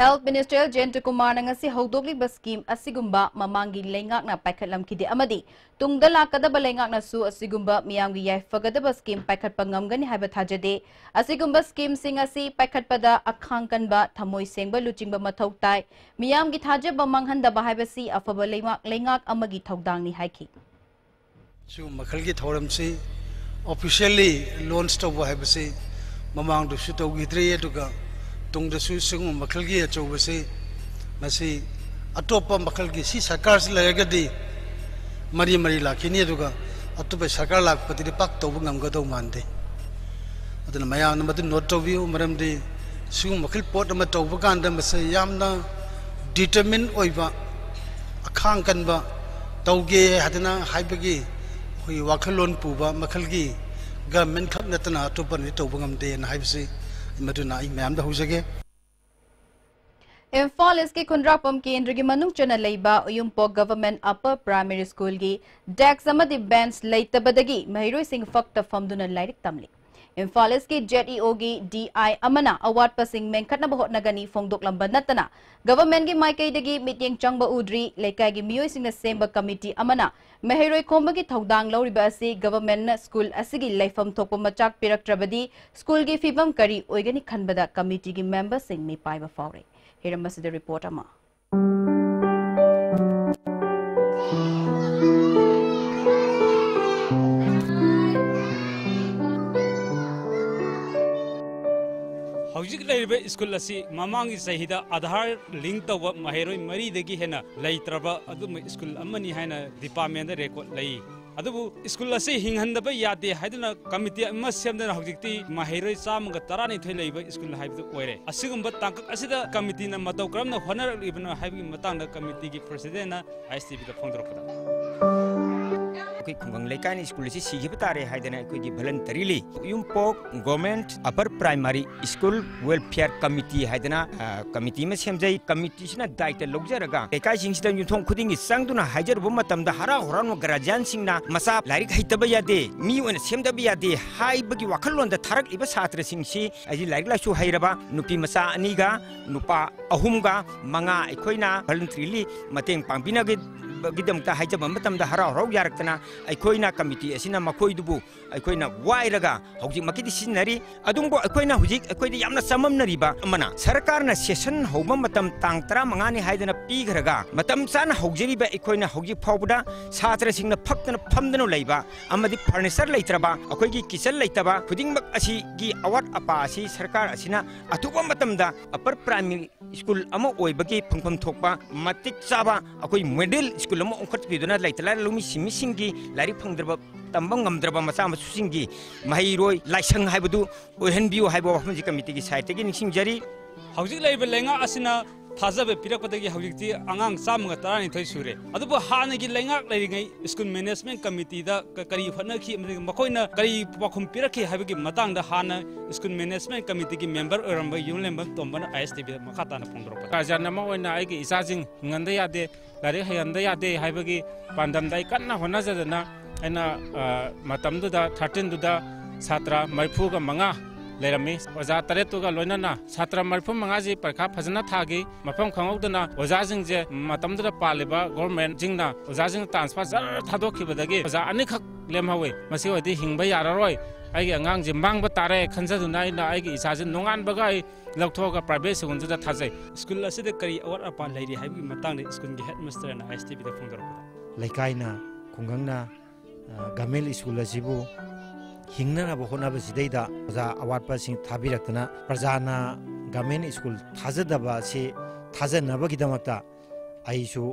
Health Minister Jayanta Kumar ꯅ ꯉꯁꯤ ꯍꯧꯗꯣꯛꯂꯤꯕ scheme ꯑꯁꯤꯒꯨꯝꯕ ꯃꯃꯥꯡꯒꯤ ꯂꯩꯉꯥꯛꯅ ꯄꯥꯏꯈꯠꯂꯝꯈꯤꯗꯦ ꯑꯃꯗꯤ ꯇꯨꯡꯗ ꯂꯥꯛꯀꯗꯕ ꯂꯩꯉꯥꯛꯅꯁꯨ ꯑꯁꯤꯒꯨꯝꯕ ꯃꯤꯌꯥꯝꯒꯤ ꯌꯥꯏꯐꯒꯗꯕ scheme ꯄꯥꯏꯈꯠꯄ ꯉꯝꯒꯅꯤ ꯍꯥꯏꯕ ꯊꯥꯖꯗꯦ꯫ ꯑꯁꯤꯒꯨꯝꯕ scheme ꯁꯤꯡ ꯑꯁꯤ ꯄꯥꯏꯈꯠꯄꯗ ꯑꯈꯥꯡ ꯀꯟꯕ, ꯊꯃꯣꯏ ꯁꯦꯡꯕ ꯂꯨꯆꯤꯡꯕ ꯃꯊꯧ ꯇꯥꯏ꯫ ꯃꯤꯌꯥꯝꯒꯤ ꯊꯥꯖꯕ ꯃꯥꯡꯍꯟꯗꯕ ꯍꯥꯏꯕꯁꯤ ꯑꯐꯕ ꯂꯩꯉꯥꯛ, ꯂꯩꯉꯥꯛ ꯑꯃꯒꯤ ꯊꯧꯗꯥꯡꯅꯤ ꯍꯥꯏꯈꯤ꯫ ꯁꯤꯒꯨꯝꯕ ꯃꯈꯜꯒꯤ ꯊꯧꯔꯝꯁꯤ officially launch ꯇꯧꯕ ꯍꯥꯏꯕꯁꯤ ꯃꯃꯥꯡꯗꯁꯨ ꯇꯧꯈꯤꯗ꯭ꯔꯤ, ꯑꯗꯨꯒ ꯇꯨꯡꯗꯁꯨ ꯁꯤꯒꯨꯝꯕ ꯃꯈꯜꯒꯤ ꯑꯆꯧꯕꯁꯤ ꯃꯁꯤ ꯑꯇꯣꯞꯄ ꯃꯈꯜꯒꯤ ꯁꯤ ꯁꯔꯀꯥꯔꯁꯤ ꯂꯩꯔꯒꯗꯤ ꯃꯔꯤ ꯃꯔꯤ ꯂꯥꯛꯈꯤꯅꯤ, ꯑꯗꯨꯒ ꯑꯇꯣꯞꯄ ꯁꯔꯀꯥꯔ ꯂꯥꯛꯄꯗꯗꯤ ꯄꯥꯛ ꯇꯧꯕ ꯉꯝꯒꯗꯧ ꯃꯥꯟꯗꯦ꯫ ꯑꯗꯨꯅ ꯃꯌꯥꯝꯅ ꯃꯗꯨ note ꯇꯧꯕꯤꯌꯨ, ꯃꯔꯝꯗꯤ ꯁꯤꯒꯨꯝꯕ ꯃꯈꯜ ꯄꯣꯠ ꯑꯃ ꯇꯧꯕ ꯀꯥꯟꯗ ꯃꯁꯤ ꯌꯥꯝꯅ determine ꯑꯣꯏꯕ, ꯑꯈꯥꯡ ꯀꯟꯕ, ꯇꯧꯒꯦ ꯍꯥꯏꯗꯅ ꯍꯥꯏꯕꯒꯤ ꯑꯩꯈꯣꯏꯒꯤ ꯋꯥꯈꯜꯂꯣꯟ ꯄꯨꯕ ꯃꯈꯜꯒꯤ government ꯈꯛ ꯅꯠꯇꯅ ꯑꯇꯣꯞꯄꯅꯗꯤ ꯇꯧꯕ ꯉꯝꯗꯦꯅ ꯍꯥꯏꯕꯁꯤ ꯃꯗꯨꯅ ꯑꯩ ꯃꯌꯥꯝꯗ ꯍꯧꯖꯒꯦ꯫ ꯏꯝꯐꯥꯜ ꯏꯁꯀꯤ ꯈꯨꯟꯗ꯭ꯔꯥꯛꯄꯝ ꯀꯦꯟꯗ꯭ꯔꯒꯤ ꯃꯅꯨꯡ ꯆꯟꯅ ꯂꯩꯕ ꯎꯌꯨꯝꯄꯣꯛ Government Upper Primary School ꯒꯤ desk ꯑꯃꯗꯤ bench ꯂꯩꯇꯕꯗꯒꯤ ꯃꯍꯩꯔꯣꯏꯁꯤꯡ ꯐꯛꯇ ꯐꯝꯗꯨꯅ ꯂꯥꯏꯔꯤꯛ ꯇꯝꯂꯤ꯫ ꯏꯝꯐꯥꯜ ꯏꯁꯀꯤ ZEO ꯒꯤ DI ꯑꯃꯅ ꯑꯋꯥꯠꯄꯁꯤꯡ ꯃꯦꯟꯈꯠꯅꯕ ꯍꯣꯠꯅꯒꯅꯤ ꯐꯣꯡꯗꯣꯛꯂꯝꯕ ꯅꯠꯇꯅ government ꯀꯤ ꯃꯥꯏꯀꯩꯗꯒꯤ ꯃꯤꯠꯌꯦꯡ ꯆꯪꯕ ꯎꯗ꯭ꯔꯤ꯫ ꯂꯩꯀꯥꯏꯒꯤ ꯃꯤꯑꯣꯏꯁꯤꯡꯅ ꯁꯦꯝꯕ committee ꯑꯃꯅ ꯃꯍꯩꯔꯣꯏ ꯈꯣꯝꯕꯒꯤ ꯊꯧꯗꯥꯡ ꯂꯧꯔꯤꯕ ꯑꯁꯤ government ꯅ school ꯑꯁꯤꯒꯤ ꯂꯩꯐꯝ ꯊꯣꯛꯄ ꯃꯆꯥꯛ ꯄꯤꯔꯛꯇ꯭ꯔꯕꯗꯤ school ꯒꯤ ꯐꯤꯕꯝ ꯀꯔꯤ ꯑꯣꯏꯒꯅꯤ ꯈꯟꯕꯗ committee ꯒꯤ member ꯁꯤꯡ ꯃꯤꯄꯥꯏꯕ ꯐꯥꯎꯔꯦ꯫ ꯍꯤꯔꯝ ꯑꯁꯤꯗ report ꯑꯃ꯫ ꯍꯧꯖꯤꯛ ꯂꯩꯔꯤꯕ ꯁ꯭ꯀꯨꯜ ꯑꯁꯤ ꯃꯃꯥꯡꯒꯤ ꯆꯍꯤꯗ ꯑꯥꯙꯥꯔ ꯂꯤꯡ ꯇꯧꯕ ꯃꯍꯩꯔꯣꯏ ꯃꯔꯤꯗꯒꯤ ꯍꯦꯟꯅ ꯂꯩꯇ꯭ꯔꯕ ꯑꯗꯨꯝꯕ ꯁ꯭ꯀꯨꯜ ꯑꯃꯅꯤ ꯍꯥꯏꯅ ꯗꯤꯄꯥꯔꯠꯃꯦꯟꯗ ꯔꯦꯀꯣꯔꯗ ꯂꯩ꯫ ꯑꯗꯨꯕꯨ ꯁ꯭ꯀꯨꯜ ꯑꯁꯤ ꯍꯤꯡꯍꯟꯗꯕ ꯌꯥꯗꯦ ꯍꯥꯏꯗꯨꯅ ꯀꯃꯤꯇꯤ ꯑꯃ ꯁꯦꯝꯗꯨꯅ ꯍꯧꯖꯤꯛꯇꯤ ꯃꯍꯩꯔꯣꯏ ꯆꯥꯝꯃꯒ ꯇꯔꯥꯅꯤꯊꯣꯏ ꯂꯩꯕ ꯁ꯭ꯀꯨꯜ ꯍꯥꯏꯕꯗꯨ ꯑꯣꯏꯔꯦ꯫ ꯑꯁꯤꯒꯨꯝꯕ ꯇꯥꯡꯀꯛ ꯑꯁꯤꯗ ꯀꯃꯤꯇꯤꯅ ꯃꯇꯧ ꯀꯔꯝꯅ ꯍꯣꯠꯅꯔꯛꯂꯤꯕꯅꯣ ꯍꯥꯏꯕꯒꯤ ꯃꯇꯥꯡꯗ ꯀꯃꯤꯇꯤꯒꯤ ꯄ꯭ꯔꯁꯤꯗꯦꯟꯅ ꯑꯥꯏ ꯑꯦꯁ ꯇꯤ ꯚꯤꯗ ꯐꯣꯡꯗꯣꯔꯛꯄꯗ, ꯑꯩꯈꯣꯏ ꯈꯨꯡꯒꯪ ꯂꯩꯀꯥꯏꯅ ꯁ꯭ꯀꯨꯜ ꯑꯁꯤ ꯁꯤꯈꯤꯕ ꯇꯥꯔꯦ ꯍꯥꯏꯗꯅ ꯑꯩꯈꯣꯏꯒꯤ voluntarily ꯌꯨꯝꯄꯣꯛ Government Upper Primary School Welfare Committee ꯍꯥꯏꯗꯅ, ꯑ, ꯀꯃꯤꯇꯤ ꯑꯃ ꯁꯦꯝꯖꯩ꯫ ꯀꯃꯤꯇꯤꯁꯤꯅ ꯗꯥꯏꯇ ꯂꯧꯖꯔꯒ ꯂꯩꯀꯥꯏꯁꯤꯡꯁꯤꯗ ꯌꯨꯝꯊꯣꯡ ꯈꯨꯗꯤꯡꯒꯤ ꯆꯪꯗꯨꯅ ꯍꯥꯏꯖꯔꯨꯕ ꯃꯇꯝꯗ ꯍꯔꯥꯎ ꯍꯔꯥꯎꯅ ꯒꯥꯔꯖꯤꯌꯥꯟꯁꯤꯡꯅ ꯃꯆꯥ ꯂꯥꯏꯔꯤꯛ ꯍꯩꯇꯕ ꯌꯥꯗꯦ, ꯃꯤ ꯑꯣꯏꯅ ꯁꯦꯝꯗꯕ ꯌꯥꯗꯦ ꯍꯥꯏꯕꯒꯤ ꯋꯥꯈꯜꯂꯣꯟꯗ ꯊꯥꯔꯛꯂꯤꯕ ꯁꯥꯇ꯭ꯔꯁꯤꯡꯁꯤ ꯑꯩꯁꯤ ꯂꯥꯏꯔꯤꯛ ꯂꯥꯏꯁꯨ ꯍꯩꯔꯕ ꯅꯨꯄꯤ ꯃꯆꯥ ꯑꯅꯤꯒ ꯅꯨꯄꯥ ꯑꯍꯨꯝꯒ ꯃꯉꯥ ꯑꯩꯈꯣꯏꯅ voluntarily ꯃꯇꯦꯡ ꯄꯥꯡꯕꯤꯅꯕꯒꯤꯗꯃꯛꯇ ꯍꯥꯏꯖꯕ ꯃꯇꯝꯗ ꯍꯔꯥꯎ ꯍꯔꯥꯎ ꯌꯥꯔꯛꯇꯅ ꯑꯩꯈꯣꯏꯅ ꯀꯃꯤꯇꯤ ꯑꯁꯤꯅ ꯃꯈꯣꯏꯗꯨꯕꯨ ꯑꯩꯈꯣꯏꯅ ꯋꯥꯏꯔꯒ ꯍꯧꯖꯤꯛꯃꯛꯀꯤꯗꯤ ꯁꯤꯖꯤꯟꯅꯔꯤ꯫ ꯑꯗꯨꯕꯨ ꯑꯩꯈꯣꯏꯅ ꯍꯧꯖꯤꯛ ꯑꯩꯈꯣꯏꯗ ꯌꯥꯝꯅ ꯆꯃꯝꯅꯔꯤꯕ ꯑꯃꯅ, ꯁꯔꯀꯥꯔꯅ session ꯍꯧꯕ ꯃꯇꯝ ꯇꯥꯡ ꯇꯔꯥꯃꯉꯥꯅꯤ ꯍꯥꯏꯗꯅ ꯄꯤꯈ꯭ꯔꯒ ꯃꯇꯝ ꯆꯥꯅ ꯍꯧꯖꯔꯤꯕ ꯑꯩꯈꯣꯏꯅ ꯍꯧꯖꯤꯛ ꯐꯥꯎꯕꯗ ꯁꯥꯇ꯭ꯔꯁꯤꯡꯅ ꯐꯛꯇꯅ ꯐꯝꯗꯅ ꯂꯩꯕ ꯑꯃꯗꯤ furniture ꯂꯩꯇ꯭ꯔꯕ, ꯑꯩꯈꯣꯏꯒꯤ kitchen ꯂꯩꯇꯕ ꯈꯨꯗꯤꯡꯃꯛ ꯑꯁꯤꯒꯤ ꯑꯋꯥꯠ ꯑꯄꯥ ꯑꯁꯤ ꯁꯔꯀꯥꯔ ꯑꯁꯤꯅ ꯑꯊꯨꯕ ꯃꯇꯝꯗ Upper Primary School ꯑꯃ ꯑꯣꯏꯕꯒꯤ ꯐꯪꯐꯝ ꯊꯣꯛꯄ ꯃꯇꯤꯛ ꯆꯥꯕ ꯑꯩꯈꯣꯏ model school ꯑꯃ ꯑꯣꯟꯈꯠꯄꯤꯗꯨꯅ ꯂꯩꯇ ꯂꯥꯏꯔ ꯂꯧꯃꯤ ꯁꯤꯟꯃꯤꯁꯤꯡꯒꯤ ꯂꯥꯏꯔꯤꯛ ꯐꯪꯗ꯭ꯔꯕ, ꯇꯝꯕ ꯉꯝꯗ꯭ꯔꯕ ꯃꯆꯥ ꯃꯁꯨꯁꯤꯡꯒꯤ ꯃꯍꯩꯔꯣꯏ ꯂꯥꯏꯁꯪ ꯍꯥꯏꯕꯗꯨ ꯑꯣꯏꯍꯟꯕꯤꯌꯨ ꯍꯥꯏꯕ ꯋꯥꯐꯝꯁꯤ ꯀꯃꯤꯇꯤꯒꯤ ꯁꯥꯏꯠꯇꯒꯤ ꯅꯤꯡꯁꯤꯡꯖꯔꯤ꯫ ꯍꯧꯖꯤꯛ ꯂꯩꯔꯤꯕ ꯂꯩꯉꯥꯛ ꯑꯁꯤꯅ ꯊꯥꯖꯕ ꯄꯤꯔꯛꯄꯗꯒꯤ ꯍꯧꯖꯤꯛꯇꯤ ꯑꯉꯥꯡ ꯆꯥꯝꯃꯒ ꯇꯔꯥꯅꯤꯊꯣꯏ ꯁꯨꯔꯦ꯫ ꯑꯗꯨꯕꯨ ꯍꯥꯟꯅꯒꯤ ꯂꯩꯉꯥꯛ ꯂꯩꯔꯤꯉꯩ school management committeeꯗ ꯀ-, ꯀꯔꯤ ꯍꯣꯠꯅꯈꯤ ꯑꯃꯗꯤ ꯃꯈꯣꯏꯅ ꯀꯔꯤ ꯄꯥꯎꯈꯨꯝ ꯄꯤꯔꯛꯈꯤ ꯍꯥꯏꯕꯒꯤ ꯃꯇꯥꯡꯗ ꯍꯥꯟꯅ school management committeeꯒꯤ member ꯑꯣꯏꯔꯝꯕ ꯌꯨꯝꯂꯦꯝꯕꯝ ꯇꯣꯝꯕꯅ ꯑꯥꯏ ꯑꯦꯁ ꯇꯤ ꯚꯤꯗ ꯃꯈꯥ ꯇꯥꯅ ꯐꯣꯡꯗꯣꯔꯛꯄꯗ, guardian ꯑꯃ ꯑꯣꯏꯅ ꯑꯩꯒꯤ ꯏꯆꯥꯁꯤꯡ ꯍꯤꯡꯍꯟꯗ ꯌꯥꯗꯦ, ꯂꯥꯏꯔꯤꯛ ꯍꯩꯍꯟꯗ ꯌꯥꯗꯦ ꯍꯥꯏꯕꯒꯤ ꯄꯥꯟꯗꯝꯗ ꯑꯩ ꯀꯟꯅ ꯍꯣꯠꯅꯖꯗꯅ ꯑꯩꯅ, ꯑ, ꯃꯇꯝꯗꯨꯗ thirteenꯗꯨꯗ ꯁꯥꯇ꯭ꯔ ꯃꯔꯤꯐꯨꯒ ꯃꯉꯥ ꯂꯩꯔꯝꯃꯤ꯫ ꯑꯣꯖꯥ ꯇꯔꯦꯠꯇꯨꯒ ꯂꯣꯏꯅꯅ ꯁꯥꯇ꯭ꯔ ꯃꯔꯤꯐꯨ ꯃꯉꯥꯁꯤ ꯄꯔꯤꯈꯥ ꯐꯖꯅ ꯊꯥꯈꯤ꯫ ꯃꯐꯝ ꯈꯪꯍꯧꯗꯅ ꯑꯣꯖꯥꯁꯤꯡꯁꯦ ꯃꯇꯝꯗꯨꯗ ꯄꯥꯜꯂꯤꯕ governmentꯁꯤꯡꯅ ꯑꯣꯖꯥꯁꯤꯡ transfer ꯖꯔ ꯊꯥꯗꯣꯛꯈꯤꯕꯗꯒꯤ ꯑꯣꯖꯥ ꯑꯅꯤꯈꯛ ꯂꯦꯝꯍꯧꯋꯤ꯫ ꯃꯁꯤ ꯑꯣꯏꯔꯗꯤ ꯍꯤꯡꯕ ꯌꯥꯔꯔꯣꯏ, ꯑꯩꯒꯤ ꯑꯉꯥꯡꯁꯤ ꯃꯥꯡꯕ ꯇꯥꯔꯦ ꯈꯟꯖꯗꯨꯅ ꯑꯩꯅ ꯑꯩꯒꯤ ꯏꯆꯥꯁꯤ ꯅꯣꯡꯉꯥꯟꯕꯒ ꯑꯩ ꯂꯧꯊꯣꯛꯑꯒ private schoolꯗꯨꯗ ꯊꯥꯖꯩ꯫ School ꯑꯁꯤꯗ ꯀꯔꯤ ꯑꯋꯥꯠ ꯑꯄꯥ ꯂꯩꯔꯤ ꯍꯥꯏꯕꯒꯤ ꯃꯇꯥꯡꯗ schoolꯒꯤ headmasterꯅ ꯑꯥꯏ ꯑꯦꯁ ꯇꯤ ꯚꯤꯗ ꯐꯣꯡꯗꯣꯔꯛꯄꯗ, ꯂꯩꯀꯥꯏꯅ, ꯈꯨꯡꯒꯪꯅ, ꯑ, government school ꯑꯁꯤꯕꯨ ꯍꯤꯡꯅꯅꯕ ꯍꯣꯠꯅꯕꯁꯤꯗꯩꯗ ꯑꯣꯖꯥ ꯑꯋꯥꯠꯄꯁꯤꯡ ꯊꯥꯕꯤꯔꯛꯇꯅ ꯄ꯭ꯔꯖꯥꯅ government school ꯊꯥꯖꯗꯕ ꯑꯁꯤ ꯊꯥꯖꯅꯕꯒꯤꯗꯃꯛꯇ ꯑꯩꯁꯨ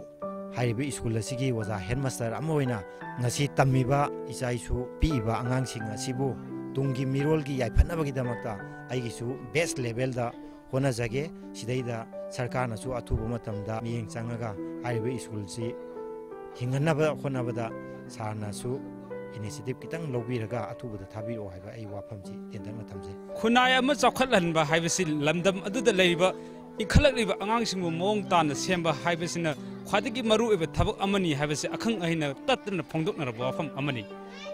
ꯍꯥꯏꯔꯤꯕ ꯁ꯭ꯀꯨꯜ ꯑꯁꯤꯒꯤ ꯑꯣꯖꯥ ꯍꯦꯗꯃꯥꯁꯇꯔ ꯑꯃ ꯑꯣꯏꯅ ꯉꯁꯤ ꯇꯝꯃꯤꯕ ꯏꯆꯥ ꯏꯁꯨ ꯄꯤꯛꯏꯕ ꯑꯉꯥꯡꯁꯤꯡ ꯑꯁꯤꯕꯨ ꯇꯨꯡꯒꯤ ꯃꯤꯔꯣꯜꯒꯤ ꯌꯥꯏꯐꯅꯕꯒꯤꯗꯃꯛꯇ ꯑꯩꯒꯤꯁꯨ ꯕꯦꯁ ꯂꯦꯚꯦꯜꯗ ꯍꯣꯠꯅꯖꯒꯦ꯫ ꯁꯤꯗꯩꯗ ꯁꯔꯀꯥꯔꯅꯁꯨ ꯑꯊꯨꯕ ꯃꯇꯝꯗ ꯃꯤꯠꯌꯦꯡ ꯆꯪꯉꯒ ꯍꯥꯏꯔꯤꯕ ꯁ꯭ꯀꯨꯜꯁꯤ ꯍꯤꯡꯍꯟꯅꯕ ꯍꯣꯠꯅꯕꯗ ꯁꯥꯔꯅꯁꯨ ꯏꯅꯤꯁꯤꯌꯦꯇꯤꯚ ꯈꯤꯇꯪ ꯂꯧꯕꯤꯔꯒ ꯑꯊꯨꯕꯗ ꯊꯥꯕꯤꯔꯛꯑꯣ ꯍꯥꯏꯕ ꯑꯩ ꯋꯥꯐꯝꯁꯤ ꯇꯦꯟꯇꯛꯅ ꯊꯝꯖꯩ꯫ ꯈꯨꯟꯅꯥꯏ ꯑꯃ ꯆꯥꯎꯈꯠꯍꯟꯕ ꯍꯥꯏꯕꯁꯤ ꯂꯝꯗꯝ ꯑꯗꯨꯗ ꯂꯩꯔꯤꯕ ꯏꯟꯈꯠꯂꯛꯂꯤꯕ ꯑꯉꯥꯡꯁꯤꯡꯕꯨ ꯃꯑꯣꯡ ꯇꯥꯅ ꯁꯦꯝꯕ ꯍꯥꯏꯕꯁꯤꯅ ꯈ꯭ꯋꯥꯏꯗꯒꯤ ꯃꯔꯨꯑꯣꯏꯕ ꯊꯕꯛ ꯑꯃꯅꯤ ꯍꯥꯏꯕꯁꯤ ꯑꯈꯪ ꯑꯍꯩꯅ ꯇꯠꯇꯅ ꯐꯣꯡꯗꯣꯛꯅꯔꯕ ꯋꯥꯐꯝ ꯑꯃꯅꯤ꯫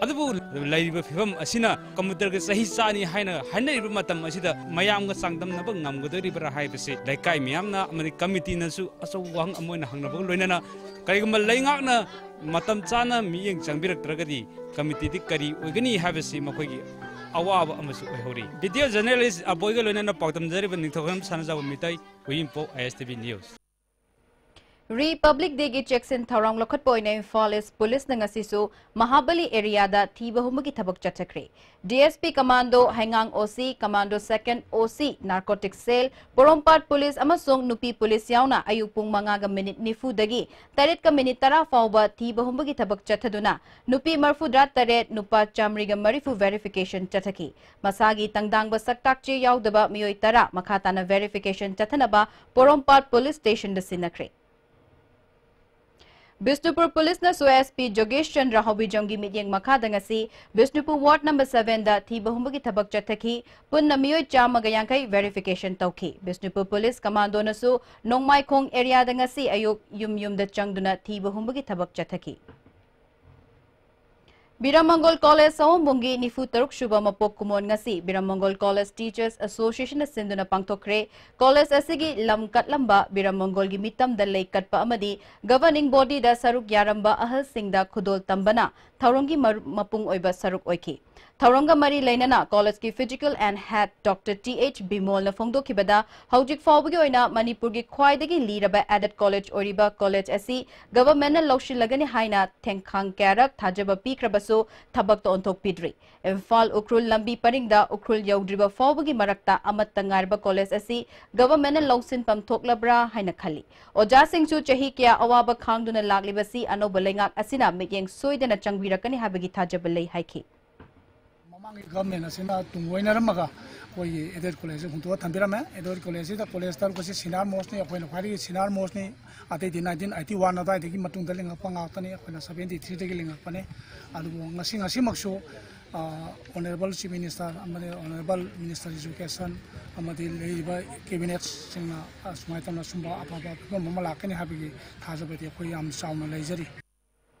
ꯑꯗꯨꯕꯨ ꯂꯩꯔꯤꯕ ꯐꯤꯕꯝ ꯑꯁꯤꯅ ꯀꯝꯄ꯭ꯌꯨꯇꯔꯒꯤ ꯆꯍꯤ ꯆꯥꯅꯤ ꯍꯥꯏꯅ ꯍꯥꯏꯅꯔꯤꯕ ꯃꯇꯝ ꯑꯁꯤꯗ ꯃꯌꯥꯝꯒ ꯆꯥꯡꯗꯝꯅꯕ ꯉꯝꯒꯗꯧꯔꯤꯕ꯭ꯔꯥ ꯍꯥꯏꯕꯁꯤ ꯂꯩꯀꯥꯏ ꯃꯤꯌꯥꯝꯅ ꯑꯃꯗꯤ ꯀꯃꯤꯇꯤꯅꯁꯨ ꯑꯆꯧꯕ ꯋꯥꯍꯪ ꯑꯃ ꯑꯣꯏꯅ ꯍꯪꯅꯕꯒ ꯂꯣꯏꯅꯅ ꯀꯔꯤꯒꯨꯝꯕ ꯂꯩꯉꯥꯛꯅ ꯃꯇꯝ ꯆꯥꯅ ꯃꯤꯠꯌꯦꯡ ꯆꯪꯕꯤꯔꯛꯇ꯭ꯔꯒꯗꯤ ꯀꯃꯤꯇꯤꯗꯤ ꯀꯔꯤ ꯑꯣꯏꯒꯅꯤ ꯍꯥꯏꯕꯁꯤ ꯃꯈꯣꯏꯒꯤ ꯑꯋꯥꯕ ꯑꯃꯁꯨ ꯑꯣꯏꯍꯧꯔꯤ꯫ ꯚꯤꯗꯤꯑꯣ ꯖꯔꯅꯦꯂꯤꯁ ꯑꯕꯣꯏꯒ ꯂꯣꯏꯅꯅ ꯄꯥꯎꯗꯝꯖꯔꯤꯕ ꯅꯤꯡꯊꯧꯖꯝ ꯁꯅꯥꯖꯥꯎꯕ ꯃꯤꯇꯩ, ꯎꯌꯤꯝꯄꯣꯛ, ꯑꯥꯏ ꯑꯦꯁ ꯇꯤ ꯚꯤ ꯅ꯭ꯌꯨꯁ꯫ ꯔꯤꯄꯕ꯭ꯂꯤꯛ ꯗꯦꯒꯤ ꯆꯦꯛꯁꯤꯟ ꯊꯧꯔꯥꯡ ꯂꯧꯈꯠꯄ ꯑꯣꯏꯅ ꯏꯝꯐꯥꯜ ꯏꯁ ꯄꯨꯂꯤꯁꯅ ꯉꯁꯤꯁꯨ ꯃꯍꯥꯕꯂꯤ ꯑꯦꯔꯤꯌꯥꯗ ꯊꯤꯕ ꯍꯨꯝꯕꯒꯤ ꯊꯕꯛ ꯆꯠꯊꯈ꯭ꯔꯦ꯫ ꯗꯤ ꯑꯦꯁ ꯄꯤ ꯀꯃꯥꯟꯗꯣ, ꯍꯩꯉꯥꯡ ꯑꯣ ꯁꯤ, ꯀꯃꯥꯟꯗꯣ ꯁꯦꯀꯦꯟ ꯑꯣ ꯁꯤ, ꯅꯥꯔꯀꯣꯇꯤꯛ ꯁꯦꯜ, ꯄꯣꯔꯣꯝꯄꯥꯠ ꯄꯨꯂꯤꯁ ꯑꯃꯁꯨꯡ ꯅꯨꯄꯤ ꯄꯨꯂꯤꯁ ꯌꯥꯎꯅ ꯑꯌꯨꯛ ꯄꯨꯡ ꯃꯉꯥꯒ ꯃꯤꯅꯤꯠ ꯅꯤꯐꯨꯗꯒꯤ ꯇꯔꯦꯠꯀ ꯃꯤꯅꯤꯠ ꯇꯔꯥ ꯐꯥꯎꯕ ꯊꯤꯕ ꯍꯨꯝꯕꯒꯤ ꯊꯕꯛ ꯆꯠꯊꯗꯨꯅ ꯅꯨꯄꯤ ꯃꯔꯐꯨꯇꯔꯥ ꯇꯔꯦꯠ, ꯅꯨꯄꯥ ꯆꯥꯃꯔꯤꯒ ꯃꯔꯤꯐꯨ ꯚꯦꯔꯤꯐꯤꯀꯦꯁꯟ ꯆꯠꯊꯈꯤ꯫ ꯃꯁꯥꯒꯤ ꯇꯪꯗꯥꯡꯕ ꯁꯛꯇꯥꯛ ꯆꯦ ꯌꯥꯎꯗꯕ ꯃꯤꯑꯣꯏ ꯇꯔꯥ ꯃꯈꯥ ꯇꯥꯅ ꯚꯦꯔꯤꯐꯤꯀꯦꯁꯟ ꯆꯠꯊꯅꯕ ꯄꯣꯔꯣꯝꯄꯥꯠ ꯄꯨꯂꯤꯁ ꯁ꯭ꯇꯦꯁꯟꯗ ꯁꯤꯟꯅꯈ꯭ꯔꯦ꯫ ꯕꯤꯁꯅꯨꯄꯨꯔ ꯄꯨꯂꯤꯁꯅꯁꯨ ꯑꯦꯁ ꯄꯤ ꯖꯣꯒꯦꯁ ꯆꯟꯗ꯭ꯔ ꯍꯥꯎꯕꯤꯖꯝꯒꯤ ꯃꯤꯠꯌꯦꯡ ꯃꯈꯥꯗ ꯉꯁꯤ ꯕꯤꯁꯅꯨꯄꯨꯔ ꯋꯥꯔꯗ ꯅꯝꯕꯔ ꯁꯚꯦꯟꯗ ꯊꯤꯕ ꯍꯨꯝꯕꯒꯤ ꯊꯕꯛ ꯆꯠꯊꯈꯤ꯫ ꯄꯨꯟꯅ ꯃꯤꯑꯣꯏ ꯆꯥꯝꯃꯒ ꯌꯥꯡꯈꯩ ꯚꯦꯔꯤꯐꯤꯀꯦꯁꯟ ꯇꯧꯈꯤ꯫ ꯕꯤꯁꯅꯨꯄꯨꯔ ꯄꯨꯂꯤꯁ ꯀꯃꯥꯟꯗꯣꯅꯁꯨ ꯅꯣꯡꯃꯥꯏꯈꯣꯡ ꯑꯦꯔꯤꯌꯥꯗ ꯉꯁꯤ ꯑꯌꯨꯛ ꯌꯨꯝ ꯌꯨꯝꯗ ꯆꯪꯗꯨꯅ ꯊꯤꯕ ꯍꯨꯝꯕꯒꯤ ꯊꯕꯛ ꯆꯠꯊꯈꯤ꯫ ꯕꯤꯔꯥꯃꯪꯒꯣꯜ ꯀꯣꯂꯦꯖ ꯁꯑꯣꯝꯕꯨꯡꯒꯤ ꯅꯤꯐꯨ ꯇꯔꯨꯛ ꯁꯨꯕ ꯃꯄꯣꯛ ꯀꯨꯝꯑꯣꯟ ꯉꯁꯤ ꯕꯤꯔꯥꯃꯪꯒꯣꯜ ꯀꯣꯂꯦꯖ ꯇꯤꯆꯔꯁ ꯑꯦꯁꯣꯁꯤꯌꯦꯁꯟꯅ ꯁꯤꯟꯗꯨꯅ ꯄꯥꯡꯊꯣꯛꯈ꯭ꯔꯦ꯫ ꯀꯣꯂꯦꯖ ꯑꯁꯤꯒꯤ ꯂꯝ ꯀꯠꯂꯝꯕ ꯕꯤꯔꯥꯃꯪꯒꯣꯜꯒꯤ ꯃꯤꯇꯝꯗ ꯂꯩ ꯀꯠꯄ ꯑꯃꯗꯤ ꯒꯚꯔꯅꯤꯡ ꯕꯣꯗꯤꯗ ꯁꯔꯨꯛ ꯌꯥꯔꯝꯕ ꯑꯍꯜꯁꯤꯡꯗ ꯈꯨꯗꯣꯜ ꯇꯝꯕꯅ ꯊꯧꯔꯝꯒꯤ ꯃꯔꯨ-, ꯃꯄꯨꯡ ꯑꯣꯏꯕ ꯁꯔꯨꯛ ꯑꯣꯏꯈꯤ꯫ ꯊꯧꯔꯝꯒ ꯃꯔꯤ ꯂꯩꯅꯅ ꯀꯣꯂꯦꯖꯀꯤ physical and head doctor T H ꯕꯤꯃꯣꯜꯅ ꯐꯣꯡꯗꯣꯛꯈꯤꯕꯗ, ꯍꯧꯖꯤꯛ ꯐꯥꯎꯕꯒꯤ ꯑꯣꯏꯅ ꯃꯅꯤꯄꯨꯔꯒꯤ ꯈ꯭ꯋꯥꯏꯗꯒꯤ ꯂꯤꯔꯕ ꯑꯦꯗꯦꯗ ꯀꯣꯂꯦꯖ ꯑꯣꯏꯔꯤꯕ ꯀꯣꯂꯦꯖ ꯑꯁꯤ ꯒꯚꯔꯟꯃꯦꯟꯠꯅ ꯂꯧꯁꯤꯜꯂꯒꯅꯤ ꯍꯥꯏꯅ ꯊꯦꯡꯈꯥꯡ ꯀꯌꯥꯔꯛ ꯊꯥꯖꯕ ꯄꯤꯈ꯭ꯔꯕꯁꯨ, ꯁꯨ ꯊꯕꯛꯇ ꯑꯣꯟꯊꯣꯛꯄꯤꯗ꯭ꯔꯤ꯫ ꯏꯝꯐꯥꯜ ꯎꯈ꯭ꯔꯨꯜ ꯂꯝꯕꯤ ꯄꯔꯤꯡꯗ ꯎꯈ꯭ꯔꯨꯜ ꯌꯧꯗ꯭ꯔꯤꯕ ꯐꯥꯎꯕꯒꯤ ꯃꯔꯛꯇ ꯑꯃꯠꯇ ꯉꯥꯏꯔꯕ ꯀꯣꯂꯦꯖ ꯑꯁꯤ ꯒꯚꯔꯟꯃꯦꯟꯠꯅ ꯂꯧꯁꯤꯟꯐꯝ ꯊꯣꯛꯂꯕ꯭ꯔꯥ ꯍꯥꯏꯅ ꯈꯜꯂꯤ꯫ ꯑꯣꯖꯥꯁꯤꯡꯁꯨ ꯆꯍꯤ ꯀꯌꯥ ꯑꯋꯥꯕ ꯈꯥꯡꯗꯨꯅ ꯂꯥꯛꯂꯤꯕꯁꯤ ꯑꯅꯧꯕ ꯂꯩꯉꯥꯛ ꯑꯁꯤꯅ ꯃꯤꯠꯌꯦꯡ ꯁꯣꯏꯗꯅ ꯆꯪꯕꯤꯔꯛꯀꯅꯤ ꯍꯥꯏꯕꯒꯤ ꯊꯥꯖꯕ ꯂꯩ ꯍꯥꯏꯈꯤ꯫ ꯃꯃꯥꯡꯒꯤ ꯒꯚꯔꯟꯃꯦꯟꯠ ꯑꯁꯤꯅ ꯇꯨꯡ ꯑꯣꯏꯅꯔꯝꯃꯒ ꯑꯩꯈꯣꯏꯒꯤ ꯑꯦꯗꯦꯗ ꯀꯣꯂꯦꯖꯁꯦ ꯍꯨꯟꯗꯣꯛꯑ ꯊꯝꯕꯤꯔꯝꯃꯦ꯫ ꯑꯦꯗꯦꯗ ꯀꯣꯂꯦꯖꯁꯤꯗ ꯀꯣꯂꯦꯖ ꯇꯔꯨꯛ ꯑꯁꯤ ꯁꯤꯅꯤꯌꯔ ꯃꯣꯁꯅꯤ, ꯑꯩꯈꯣꯏꯅ ꯈ꯭ꯋꯥꯏꯗꯒꯤ ꯁꯤꯅꯤꯌꯔ ꯃꯣꯁꯅꯤ꯫ ꯑꯇꯩꯗꯤ ꯅꯥꯏꯟꯇꯤꯟ ꯑꯩꯠꯇꯤ ꯋꯥꯟ ꯑꯗꯨꯋꯥꯏꯗꯒꯤ ꯃꯇꯨꯡꯗ ꯂꯤꯡꯉꯛꯄ ꯉꯥꯛꯇꯅꯤ꯫ ꯑꯩꯈꯣꯏꯅ ꯁꯕꯦꯟꯇꯤ ꯊ꯭ꯔꯤꯗꯒꯤ ꯂꯤꯡꯉꯛꯄꯅꯤ꯫ ꯑꯗꯨꯕꯨ ꯉꯁꯤ, ꯉꯁꯤꯃꯛꯁꯨ ꯑꯣꯅꯔꯦꯕꯜ ꯆꯤꯐ ꯃꯤꯅꯤꯁꯇꯔ ꯑꯃꯗꯤ ꯑꯣꯅꯔꯦꯕꯜ ꯃꯤꯅꯤꯁꯇꯔ ꯏꯖꯨꯀꯦꯁꯟ ꯑꯃꯗꯤ ꯂꯩꯔꯤꯕ ꯀꯦꯕꯤꯅꯦꯠꯁꯤꯡꯅ ꯑꯁꯨꯃꯥꯏꯅ ꯇꯧꯅ ꯁꯨꯝꯕ ꯑꯐꯕ ꯐꯤꯕꯝ ꯑꯃ ꯂꯥꯛꯀꯅꯤ ꯍꯥꯏꯕꯒꯤ ꯊꯥꯖꯕꯗꯤ ꯑꯩꯈꯣꯏ ꯌꯥꯝ ꯆꯥꯎꯅ ꯂꯩꯖꯔꯤ꯫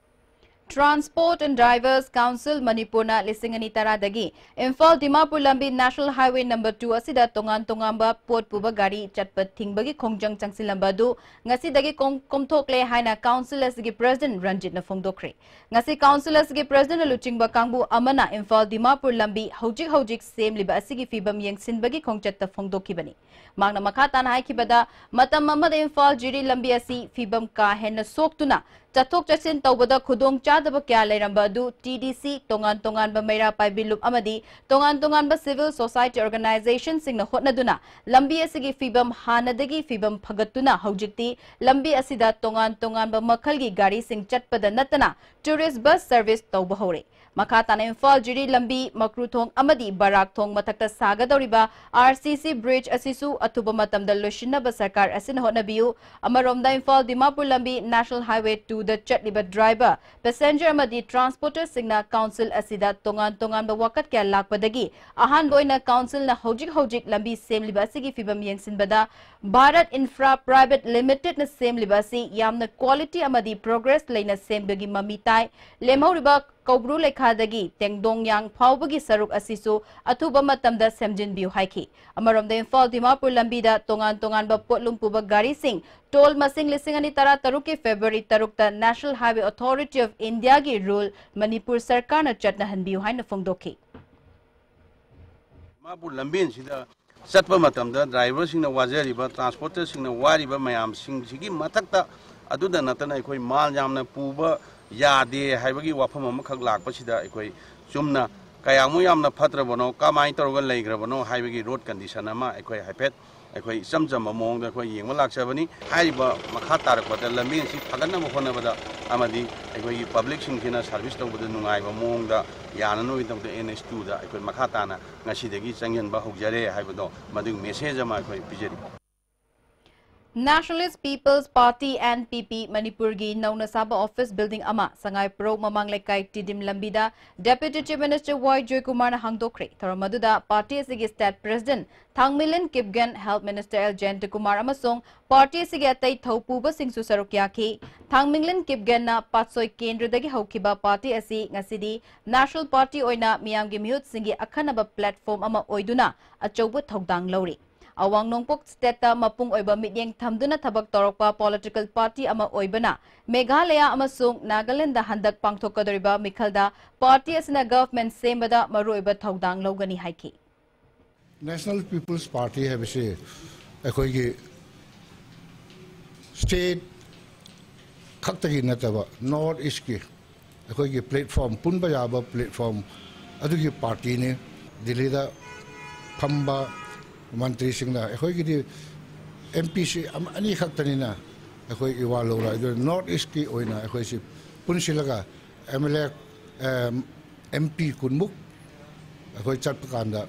Transport and Drivers Council ꯃꯅꯤꯄꯨꯔꯅ ꯂꯤꯁꯤꯡ ꯑꯅꯤ ꯇꯔꯥꯗꯒꯤ ꯏꯝꯐꯥꯜ ꯗꯤꯃꯥꯄꯨꯔ ꯂꯝꯕꯤ National Highway number two ꯑꯁꯤꯗ ꯇꯣꯉꯥꯟ ꯇꯣꯉꯥꯟꯕ ꯄꯣꯠ ꯄꯨꯕ ꯒꯥꯔꯤ ꯆꯠꯄ ꯊꯤꯡꯕꯒꯤ ꯈꯣꯡꯖꯪ ꯆꯪꯁꯤꯜꯂꯝꯕ ꯑꯗꯨ ꯉꯁꯤꯗꯒꯤ ꯀꯣꯝ-, ꯀꯣꯝꯊꯣꯛꯂꯦ ꯍꯥꯏꯅ ꯀꯥꯎꯟꯁꯤꯜ ꯑꯁꯤꯒꯤ ꯄ꯭ꯔꯦꯁꯤꯗꯦꯟꯠ ꯔꯟꯖꯤꯠꯅ ꯐꯣꯡꯗꯣꯛꯈ꯭ꯔꯦ꯫ ꯉꯁꯤ ꯀꯥꯎꯟꯁꯤꯜ ꯑꯁꯤꯒꯤ ꯄ꯭ꯔꯦꯁꯤꯗꯦꯟꯠꯅ ꯂꯨꯆꯤꯡꯕ ꯀꯥꯡꯕꯨ ꯑꯃꯅ ꯏꯝꯐꯥꯜ ꯗꯤꯃꯥꯄꯨꯔ ꯂꯝꯕꯤ ꯍꯧꯖꯤꯛ ꯍꯧꯖꯤꯛ ꯁꯦꯝꯂꯤꯕ ꯑꯁꯤꯒꯤ ꯐꯤꯕꯝ ꯌꯦꯡꯁꯤꯟꯕꯒꯤ ꯈꯣꯡꯆꯠꯇ ꯐꯣꯡꯗꯣꯛꯈꯤꯕꯅꯤ꯫ ꯃꯍꯥꯛꯅ ꯃꯈꯥ ꯇꯥꯅ ꯍꯥꯏꯈꯤꯕꯗ, ꯃꯇꯝ ꯑꯃꯗ ꯏꯝꯐꯥꯜ ꯖꯤꯔꯤ ꯂꯝꯕꯤ ꯑꯁꯤ ꯐꯤꯕꯝ ꯀꯥ ꯍꯦꯟꯅ ꯁꯣꯛꯇꯨꯅ ꯆꯠꯊꯣꯛ ꯆꯠꯁꯤꯟ ꯇꯧꯕꯗ ꯈꯨꯗꯣꯡ ꯆꯥꯗꯕ ꯀꯌꯥ ꯂꯩꯔꯝꯕ ꯑꯗꯨ ꯇꯤ ꯗꯤ ꯁꯤ, ꯇꯣꯉꯥꯟ ꯇꯣꯉꯥꯟꯕ ꯃꯩꯔꯥ ꯄꯥꯏꯕꯤ ꯂꯨꯞ ꯑꯃꯗꯤ ꯇꯣꯉꯥꯟ ꯇꯣꯉꯥꯟꯕ civil society organisationꯁꯤꯡꯅ ꯍꯣꯠꯅꯗꯨꯅ ꯂꯝꯕꯤ ꯑꯁꯤꯒꯤ ꯐꯤꯕꯝ ꯍꯥꯟꯅꯗꯒꯤ ꯐꯤꯕꯝ ꯐꯒꯠꯇꯨꯅ ꯍꯧꯖꯤꯛꯇꯤ ꯂꯝꯕꯤ ꯑꯁꯤꯗ ꯇꯣꯉꯥꯟ ꯇꯣꯉꯥꯟꯕ ꯃꯈꯜꯒꯤ ꯒꯥꯔꯤꯁꯤꯡ ꯆꯠꯄꯗ ꯅꯠꯇꯅ tourist bus service ꯇꯧꯕ ꯍꯧꯔꯦ꯫ ꯃꯈꯥ ꯇꯥꯅ ꯏꯝꯐꯥꯜ ꯖꯤꯔꯤ ꯂꯝꯕꯤ, ꯃꯀ꯭ꯔꯨ ꯊꯣꯡ ꯑꯃꯗꯤ ꯕꯔꯥꯛ ꯊꯣꯡ ꯃꯊꯛꯇ ꯁꯥꯒꯗꯧꯔꯤꯕ ꯑꯥꯔ ꯁꯤ ꯁꯤ bridge ꯑꯁꯤꯁꯨ ꯑꯊꯨꯕ ꯃꯇꯝꯗ ꯂꯣꯏꯁꯤꯟꯅꯕ ꯁꯔꯀꯥꯔ ꯑꯁꯤꯅ ꯍꯣꯠꯅꯕꯤꯌꯨ꯫ ꯑꯃꯔꯣꯝꯗ ꯏꯝꯐꯥꯜ ꯗꯤꯃꯥꯄꯨꯔ ꯂꯝꯕꯤ National Highway twoꯗ ꯆꯠꯂꯤꯕ driver, passenger ꯑꯃꯗꯤ transporterꯁꯤꯡꯅ ꯀꯥꯎꯟꯁꯤꯜ ꯑꯁꯤꯗ ꯇꯣꯉꯥꯟ ꯇꯣꯉꯥꯟꯕ ꯋꯥꯀꯠ ꯀꯌꯥ ꯂꯥꯛꯄꯗꯒꯤ ꯑꯍꯥꯟꯕ ꯑꯣꯏꯅ ꯀꯥꯎꯟꯁꯤꯜꯅ ꯍꯧꯖꯤꯛ ꯍꯧꯖꯤꯛ ꯂꯝꯕꯤ ꯁꯦꯝꯂꯤꯕ ꯑꯁꯤꯒꯤ ꯐꯤꯕꯝ ꯌꯦꯡꯁꯤꯟꯕꯗ Bharat Infra Private Limitedꯅ ꯁꯦꯝꯂꯤꯕ ꯑꯁꯤ ꯌꯥꯝꯅ quality ꯑꯃꯗꯤ progress ꯂꯩꯅ ꯁꯦꯝꯕꯒꯤ ꯃꯃꯤ ꯇꯥꯏ꯫ ꯂꯦꯝꯍꯧꯔꯤꯕ ꯀꯧꯕ꯭ꯔꯨ ꯂꯩꯈꯥꯗꯒꯤ ꯇꯦꯡꯗꯣꯡꯌꯥꯡ ꯐꯥꯎꯕꯒꯤ ꯁꯔꯨꯛ ꯑꯁꯤꯁꯨ ꯑꯊꯨꯕ ꯃꯇꯝꯗ ꯁꯦꯝꯖꯤꯟꯕꯤꯌꯨ ꯍꯥꯏꯈꯤ꯫ ꯑꯃꯔꯣꯝꯗ ꯏꯝꯐꯥꯜ ꯗꯤꯃꯥꯄꯨꯔ ꯂꯝꯕꯤꯗ ꯇꯣꯉꯥꯟ ꯇꯣꯉꯥꯟꯕ ꯄꯣꯠꯂꯨꯝ ꯄꯨꯕ ꯒꯥꯔꯤꯁꯤꯡ toll ꯃꯁꯤꯡ ꯂꯤꯁꯤꯡ ꯑꯅꯤ ꯇꯔꯥ ꯇꯔꯨꯛꯀꯤ February ꯇꯔꯨꯛꯇ National Highway Authority of Indiaꯒꯤ rule Manipur ꯁꯔꯀꯥꯔꯅ ꯆꯠꯅꯍꯟꯕꯤꯌꯨ ꯍꯥꯏꯅ ꯐꯣꯡꯗꯣꯛꯈꯤ꯫ ꯗꯤꯃꯥꯄꯨꯔ ꯂꯝꯕꯦꯟꯁꯤꯗ ꯆꯠꯄ ꯃꯇꯝꯗ driverꯁꯤꯡꯅ ꯋꯥꯖꯔꯤꯕ, transporterꯁꯤꯡꯅ ꯋꯥꯔꯤꯕ ꯃꯌꯥꯝꯁꯤꯡꯁꯤꯒꯤ ꯃꯊꯛꯇ, ꯑꯗꯨꯗ ꯅꯠꯇꯅ ꯑꯩꯈꯣꯏ ꯃꯥꯜ ꯌꯥꯝꯅ ꯄꯨꯕ ꯌꯥꯗꯦ ꯍꯥꯏꯕꯒꯤ ꯋꯥꯐꯝ ꯑꯃꯈꯛ ꯂꯥꯛꯄꯁꯤꯗ ꯑꯩꯈꯣꯏ ꯆꯨꯝꯅ ꯀꯌꯥꯃꯨꯛ ꯌꯥꯝꯅ ꯐꯠꯇ꯭ꯔꯕꯅꯣ, ꯀꯃꯥꯏꯅ ꯇꯧꯔꯒ ꯂꯩꯈ꯭ꯔꯕꯅꯣ ꯍꯥꯏꯕꯒꯤ ꯔꯣꯗ ꯀꯟꯗꯤꯁꯟ ꯑꯃ ꯑꯩꯈꯣꯏ ꯍꯥꯏꯐꯦꯠ ꯑꯩꯈꯣꯏ ꯏꯆꯝ ꯆꯝꯕ ꯃꯑꯣꯡꯗ ꯑꯩꯈꯣꯏ ꯌꯦꯡꯕ ꯂꯥꯛꯆꯕꯅꯤ꯫ ꯍꯥꯏꯔꯤꯕ ꯃꯈꯥ ꯇꯥꯔꯛꯄꯗ ꯂꯝꯕꯤ ꯑꯁꯤ ꯐꯒꯠꯅꯕ ꯍꯣꯠꯅꯕꯗ ꯑꯃꯗꯤ ꯑꯩꯈꯣꯏꯒꯤ ꯄꯕ꯭ꯂꯤꯛꯁꯤꯡꯁꯤꯅ ꯁꯥꯔꯚꯤꯁ ꯇꯧꯕꯗ ꯅꯨꯡꯉꯥꯏꯕ ꯃꯑꯣꯡꯗ ꯌꯥꯅꯅꯕꯒꯤꯗꯃꯛꯇ ꯑꯦꯟ ꯑꯩꯆ ꯇꯨꯗ ꯑꯩꯈꯣꯏ ꯃꯈꯥ ꯇꯥꯅ ꯉꯁꯤꯗꯒꯤ ꯆꯪꯁꯤꯟꯕ ꯍꯧꯖꯔꯦ ꯍꯥꯏꯕꯗꯣ ꯃꯗꯨꯒꯤ ꯃꯦꯁꯦꯖ ꯑꯃ ꯑꯩꯈꯣꯏ ꯄꯤꯖꯔꯤ꯫ Nationalist People's Party, N P P, ꯃꯅꯤꯄꯨꯔꯒꯤ ꯅꯧꯅ ꯁꯥꯕ ꯑꯣꯐꯤꯁ ꯕꯤꯜꯗꯤꯡ ꯑꯃ ꯁꯉꯥꯏꯄ꯭ꯔꯧ ꯃꯃꯥꯡ ꯂꯩꯀꯥꯏ ꯇꯤꯗꯤꯝ ꯂꯝꯕꯤꯗ Deputy Chief Minister Y ꯖꯣꯏꯀꯨꯃꯥꯔꯅ ꯍꯥꯡꯗꯣꯛꯈ꯭ꯔꯦ꯫ ꯊꯧꯔꯝ ꯑꯗꯨꯗ ꯄꯥꯔꯇꯤ ꯑꯁꯤꯒꯤ state president Thangmilin Kipgen, health minister L Jayantakumar ꯑꯃꯁꯨꯡ ꯄꯥꯔꯇꯤ ꯑꯁꯤꯒꯤ ꯑꯇꯩ ꯊꯧꯄꯨꯕꯁꯤꯡꯁꯨ ꯁꯔꯨꯛ ꯌꯥꯈꯤ꯫ ꯊꯥꯡꯃꯤꯂꯤꯟ ꯀꯤꯞꯒꯦꯟꯅ ꯄꯥꯠꯁꯣꯏ ꯀꯦꯟꯗ꯭ꯔꯗꯒꯤ ꯍꯧꯈꯤꯕ ꯄꯥꯔꯇꯤ ꯑꯁꯤ ꯉꯁꯤꯗꯤ ꯅꯦꯁꯅꯦꯜ ꯄꯥꯔꯇꯤ ꯑꯣꯏꯅ ꯃꯤꯌꯥꯝꯒꯤ ꯃꯤꯍꯨꯠꯁꯤꯡꯒꯤ ꯑꯈꯟꯅꯕ ꯄ꯭ꯂꯦꯠꯐꯣꯔꯝ ꯑꯃ ꯑꯣꯏꯗꯨꯅ ꯑꯆꯧꯕ ꯊꯧꯗꯥꯡ ꯂꯧꯔꯤ꯫ ꯑꯋꯥꯡ ꯅꯣꯡꯄꯣꯛ ꯁ꯭ꯇꯦꯠꯇ ꯃꯄꯨꯡ ꯑꯣꯏꯕ ꯃꯤꯠꯌꯦꯡ ꯊꯝꯗꯨꯅ ꯊꯕꯛ ꯇꯧꯔꯛꯄ ꯄꯣꯂꯤꯇꯤꯀꯦꯜ ꯄꯥꯔꯇꯤ ꯑꯃ ꯑꯣꯏꯕꯅ ꯃꯦꯘꯥꯂꯌꯥ ꯑꯃꯁꯨꯡ ꯅꯥꯒꯥꯂꯦꯟꯗ ꯍꯟꯗꯛ ꯄꯥꯡꯊꯣꯛꯀꯗꯧꯔꯤꯕ ꯃꯤꯈꯜꯗ ꯄꯥꯔꯇꯤ ꯑꯁꯤꯅ ꯒꯚꯔꯟꯃꯦꯟꯠ ꯁꯦꯝꯕꯗ ꯃꯔꯨꯑꯣꯏꯕ ꯊꯧꯗꯥꯡ ꯂꯧꯒꯅꯤ ꯍꯥꯏꯈꯤ꯫ National People's Party ꯍꯥꯏꯕꯁꯤ ꯑꯩꯈꯣꯏꯒꯤ ꯁ꯭ꯇꯦꯠ ꯈꯛꯇꯒꯤ ꯅꯠꯇꯕ ꯅꯣꯔꯠ ꯏꯁ꯭ꯠꯀꯤ ꯑꯩꯈꯣꯏꯒꯤ ꯄ꯭ꯂꯦꯠꯐꯣꯔꯝ, ꯄꯨꯟꯕ ꯌꯥꯕ ꯄ꯭ꯂꯦꯠꯐꯣꯔꯝ ꯑꯗꯨꯒꯤ ꯄꯥꯔꯇꯤꯅꯤ꯫ ꯗꯤꯜꯂꯤꯗ ꯐꯝꯕ ꯃꯟꯇ꯭ꯔꯤꯁꯤꯡꯅ ꯑꯩꯈꯣꯏꯒꯤꯗꯤ ꯑꯦꯝ ꯄꯤꯁꯤ ꯑꯃ ꯑꯅꯤ ꯈꯛꯇꯅꯤꯅ ꯑꯩꯈꯣꯏ ꯏꯋꯥ ꯂꯧꯔꯣꯏ꯫ ꯑꯗꯨꯅ ꯅꯣꯔꯠ ꯏꯁ꯭ꯠꯀꯤ ꯑꯣꯏꯅ ꯑꯩꯈꯣꯏꯁꯤ ꯄꯨꯟꯁꯤꯜꯂꯒ M L A, M P ꯀꯨꯟꯃꯨꯛ ꯑꯩꯈꯣꯏ ꯆꯠꯄ ꯀꯥꯟꯗ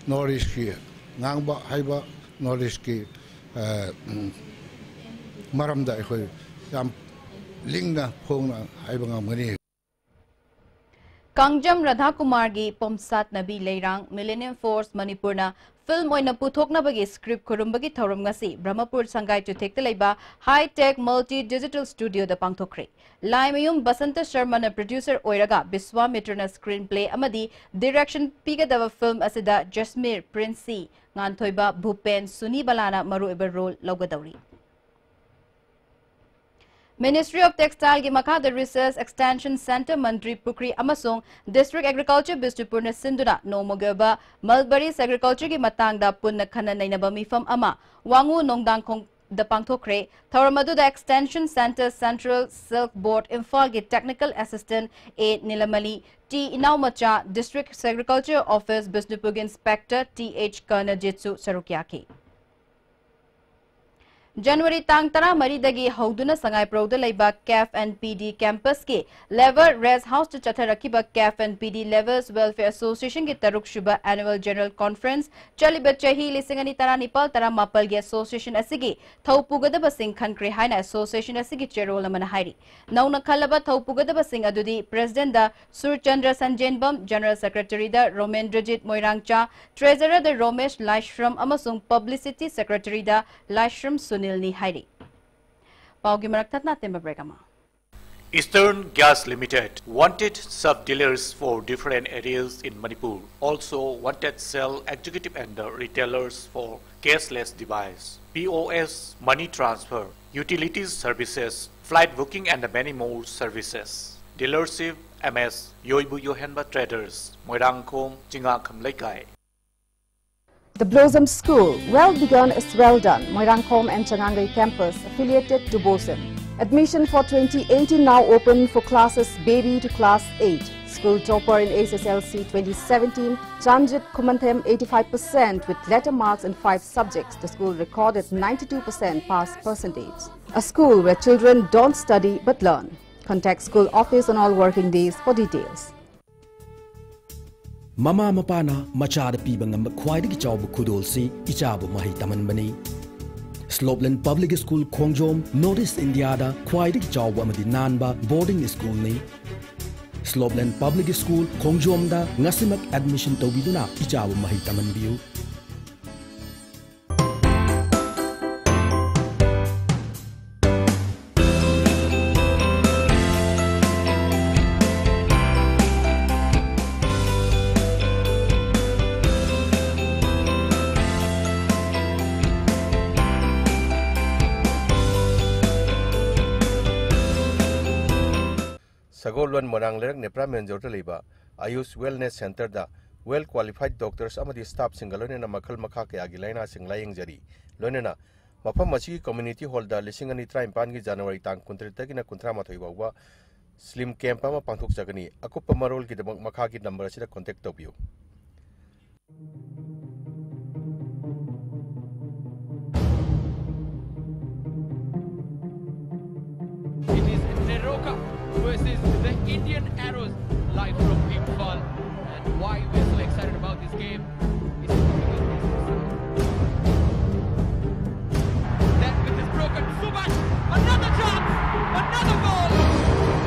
ꯅꯣꯔꯠ ꯏꯁ꯭ꯠꯀꯤ ꯉꯥꯡꯕ ꯍꯩꯕ, ꯅꯣꯔꯠ ꯏꯁ꯭ꯠꯀꯤ, ꯑ, ꯎꯝ, ꯃꯔꯝꯗ ꯑꯩꯈꯣꯏ ꯌꯥꯝ ꯂꯤꯡꯅ ꯐꯣꯡꯅ ꯍꯥꯏꯕ ꯉꯝꯒꯅꯤ꯫ ꯀꯥꯡꯖꯝ ꯔꯥꯙꯥꯀꯨꯃꯥꯔꯒꯤ ꯄꯣꯝꯁꯥꯠꯅꯕꯤ ꯂꯩꯔꯥꯡ ꯃꯤꯂꯦꯅꯤꯌꯝ ꯐꯣꯔꯁ ꯃꯅꯤꯄꯨꯔꯅ ꯐꯤꯜꯝ ꯑꯣꯏꯅ ꯄꯨꯊꯣꯛꯅꯕꯒꯤ ꯁ꯭ꯀ꯭ꯔꯤꯞ ꯈꯨꯔꯨꯝꯕꯒꯤ ꯊꯧꯔꯝ ꯉꯁꯤ ꯕ꯭ꯔꯍ꯭ꯃꯄꯨꯔ ꯁꯪꯒꯥꯏ ꯆꯨꯊꯦꯛꯇ ꯂꯩꯕ ꯍꯥꯏ ꯇꯦꯛ multi digital ꯁ꯭ꯇꯨꯗꯤꯑꯣꯗ ꯄꯥꯡꯊꯣꯛꯈ꯭ꯔꯦ꯫ Laimayum Basanta ꯁꯔꯃꯅ producer ꯑꯣꯏꯔꯒ ꯕꯤꯁ꯭ꯋꯥꯃꯤꯇ꯭ꯔꯅ ꯁ꯭ꯀ꯭ꯔꯤꯟ ꯄ꯭ꯂꯦ ꯑꯃꯗꯤ ꯗꯤꯔꯦꯛꯁꯟ ꯄꯤꯒꯗꯕ ꯐꯤꯜꯝ ꯑꯁꯤꯗ ꯖꯁꯃꯤꯔ, ꯄ꯭ꯔꯤꯟꯁꯤ, ꯉꯥꯟꯊꯣꯏꯕ, ꯚꯨꯄꯦꯟ, ꯁꯨꯅꯤ ꯕꯂꯥꯅ ꯃꯔꯨꯑꯣꯏꯕ ꯔꯣꯜ ꯂꯧꯒꯗꯧꯔꯤ꯫ Ministry of Textileꯒꯤ ꯃꯈꯥꯗ Research Extension Centre ꯃꯟꯇ꯭ꯔꯤ ꯄꯨꯈ꯭ꯔꯤ ꯑꯃꯁꯨꯡ District Agriculture ꯕꯤꯁꯅꯨꯄꯨꯔꯅ ꯁꯤꯟꯗꯨꯅ ꯅꯣꯡꯃꯒꯤ ꯑꯣꯏꯕ mulberries agricultureꯒꯤ ꯃꯇꯥꯡꯗ ꯄꯨꯟꯅ ꯈꯟꯅ ꯅꯩꯅꯕ ꯃꯤꯐꯝ ꯑꯃ ꯋꯥꯉꯨ ꯅꯣꯡꯗꯥꯡꯈꯣꯡ ꯗ ꯄꯥꯡꯊꯣꯛꯈ꯭ꯔꯦ꯫ ꯊꯧꯔꯝ ꯑꯗꯨꯗ Extension Centre Central Silk Board ꯏꯝꯐꯥꯜꯒꯤ Technical Assistant A Nilamani, T Inaomacha, District Agriculture Office ꯕꯤꯁꯅꯨꯄꯨꯔꯒꯤ Inspector ꯇꯤ ꯑꯩꯆ ꯀꯔꯅꯖꯤꯠꯁꯨ ꯁꯔꯨꯛ ꯌꯥꯈꯤ꯫ ꯖꯅꯋꯥꯔꯤ ꯇꯥꯡ ꯇꯔꯥꯃꯔꯤꯗꯒꯤ ꯍꯧꯗꯨꯅ ꯁꯉꯥꯏꯄ꯭ꯔꯧꯗ ꯂꯩꯕ CAF and PD campus ꯀꯤ Labour Rest House ꯇ ꯆꯠꯊꯔꯛꯈꯤꯕ CAF and PD Labourers Welfare Association ꯒꯤ ꯇꯔꯨꯛꯁꯨꯕ Annual General Conference, ꯆꯠꯂꯤꯕ ꯆꯍꯤ ꯂꯤꯁꯤꯡ ꯑꯅꯤ ꯇꯔꯥꯅꯤꯄꯥꯜ ꯇꯔꯥꯃꯥꯄꯜꯒꯤ association ꯑꯁꯤꯒꯤ ꯊꯧ ꯄꯨꯒꯗꯕꯁꯤꯡ ꯈꯟꯈ꯭ꯔꯦ ꯍꯥꯏꯅ association ꯑꯁꯤꯒꯤ ꯆꯦꯔꯣꯜ ꯑꯃꯅ ꯍꯥꯏꯔꯤ꯫ ꯅꯧꯅ ꯈꯜꯂꯕ ꯊꯧ ꯄꯨꯒꯗꯕꯁꯤꯡ ꯑꯗꯨꯗꯤ President ꯗ ꯁꯨꯔꯆꯟꯗ꯭ꯔ ꯁꯟꯖꯦꯟꯕꯝ, General Secretary ꯗ ꯔꯣꯃꯦꯟꯗ꯭ꯔꯖꯤꯠ ꯃꯣꯏꯔꯥꯡꯆꯥ, Treasurer ꯗ ꯔꯣꯃꯦꯁ ꯂꯥꯏꯁ꯭ꯔꯝ ꯑꯃꯁꯨꯡ Publicity Secretary ꯗ ꯂꯥꯏꯁ꯭ꯔꯝ ꯁꯨꯅꯤꯜꯅꯤ ꯍꯥꯏꯔꯤ꯫ ꯄꯥꯎꯒꯤ ꯃꯔꯛ ꯊꯠꯅ ꯑꯇꯦꯟꯕ break ꯑꯃ꯫ Eastern Gas Limited wanted sub-dealers for different areas in Manipur. Also wanted sale executive and the retailers for cashless device, P O S, money transfer, utilities services, flight booking and many more services. Dealership M S Yoibu Yohenba Traders, Moirangkhom, Chingakham Leikai. The Blossom School, well begun is well done. Moirangkhom and Changangei campus, affiliated to BOSEM. Admission for twenty eighteen now open for classes baby to class eight. School topper in H S L C twenty seventeen, Chanjit Khumanthem, eighty-five percent with letter marks in five subjects. The school recorded ninety-two percent pass percentage. A school where children don't study but learn. Contact school office on all working days for details. ꯃꯃꯥ ꯃꯄꯥꯅ ꯃꯆꯥꯗ ꯄꯤꯕ ꯉꯝꯕ ꯈ꯭ꯋꯥꯏꯗꯒꯤ ꯆꯥꯎꯕ ꯈꯨꯗꯣꯜꯁꯤ ꯏꯆꯥꯕꯨ ꯃꯍꯩ ꯇꯝꯍꯟꯕꯅꯤ꯫ ꯁ꯭ꯂꯣꯞꯂꯦꯟ ꯄꯕ꯭ꯂꯤꯛ ꯁ꯭ꯀꯨꯜ ꯈꯣꯡꯖꯣꯝ North East India ꯗ ꯈ꯭ꯋꯥꯏꯗꯒꯤ ꯆꯥꯎꯕ ꯑꯃꯗꯤ ꯅꯥꯟꯕ boarding school ꯅꯤ꯫ ꯁ꯭ꯂꯣꯞꯂꯦꯟ ꯄꯕ꯭ꯂꯤꯛ ꯁ꯭ꯀꯨꯜ ꯈꯣꯡꯖꯣꯝꯗ ꯉꯁꯤꯃꯛ admission ꯇꯧꯕꯤꯗꯨꯅ ꯏꯆꯥꯕꯨ ꯃꯍꯩ ꯇꯝꯍꯟꯕꯤꯌꯨ꯫ ꯁꯒꯣꯜꯕꯟ ꯃꯣꯏꯔꯥꯡ ꯂꯩꯔꯛ ꯅꯦꯄ꯭ꯔꯥ ꯃꯦꯟꯖꯣꯔꯗ ꯂꯩꯕ ꯑꯌꯨꯁ ꯋꯦꯜꯅꯦꯁ ꯁꯦꯟꯇꯔꯗ well qualified doctors ꯑꯃꯗꯤ staffꯁꯤꯡꯒ ꯂꯣꯏꯅꯅ ꯃꯈꯜ ꯃꯈꯥ ꯀꯌꯥꯒꯤ ꯂꯥꯏꯅꯥꯁꯤꯡ ꯂꯥꯌꯦꯡꯖꯔꯤ꯫ ꯂꯣꯏꯅꯅ ꯃꯐꯝ ꯑꯁꯤꯒꯤ community hall ꯗ ꯂꯤꯁꯤꯡ ꯑꯅꯤ ꯇꯔꯥꯅꯤꯄꯥꯟꯒꯤ January ꯇꯥꯡ ꯀꯨꯟꯇꯔꯦꯠꯇꯒꯤꯅ ꯀꯨꯟꯊ꯭ꯔꯥ ꯃꯥꯊꯣꯏ ꯐꯥꯎꯕ SLIM camp ꯑꯃ ꯄꯥꯡꯊꯣꯛꯆꯒꯅꯤ꯫ ꯑꯀꯨꯞꯄ ꯃꯔꯣꯜꯒꯤꯗꯃꯛ ꯃꯈꯥꯒꯤ number ꯑꯁꯤꯗ contact ꯇꯧꯕꯤꯌꯨ꯫ It is NEROCA versus the Indian Arrows, live from Imphal. And why we are so excited about this game is because this is that with this broken Subhash, another chance, another goal.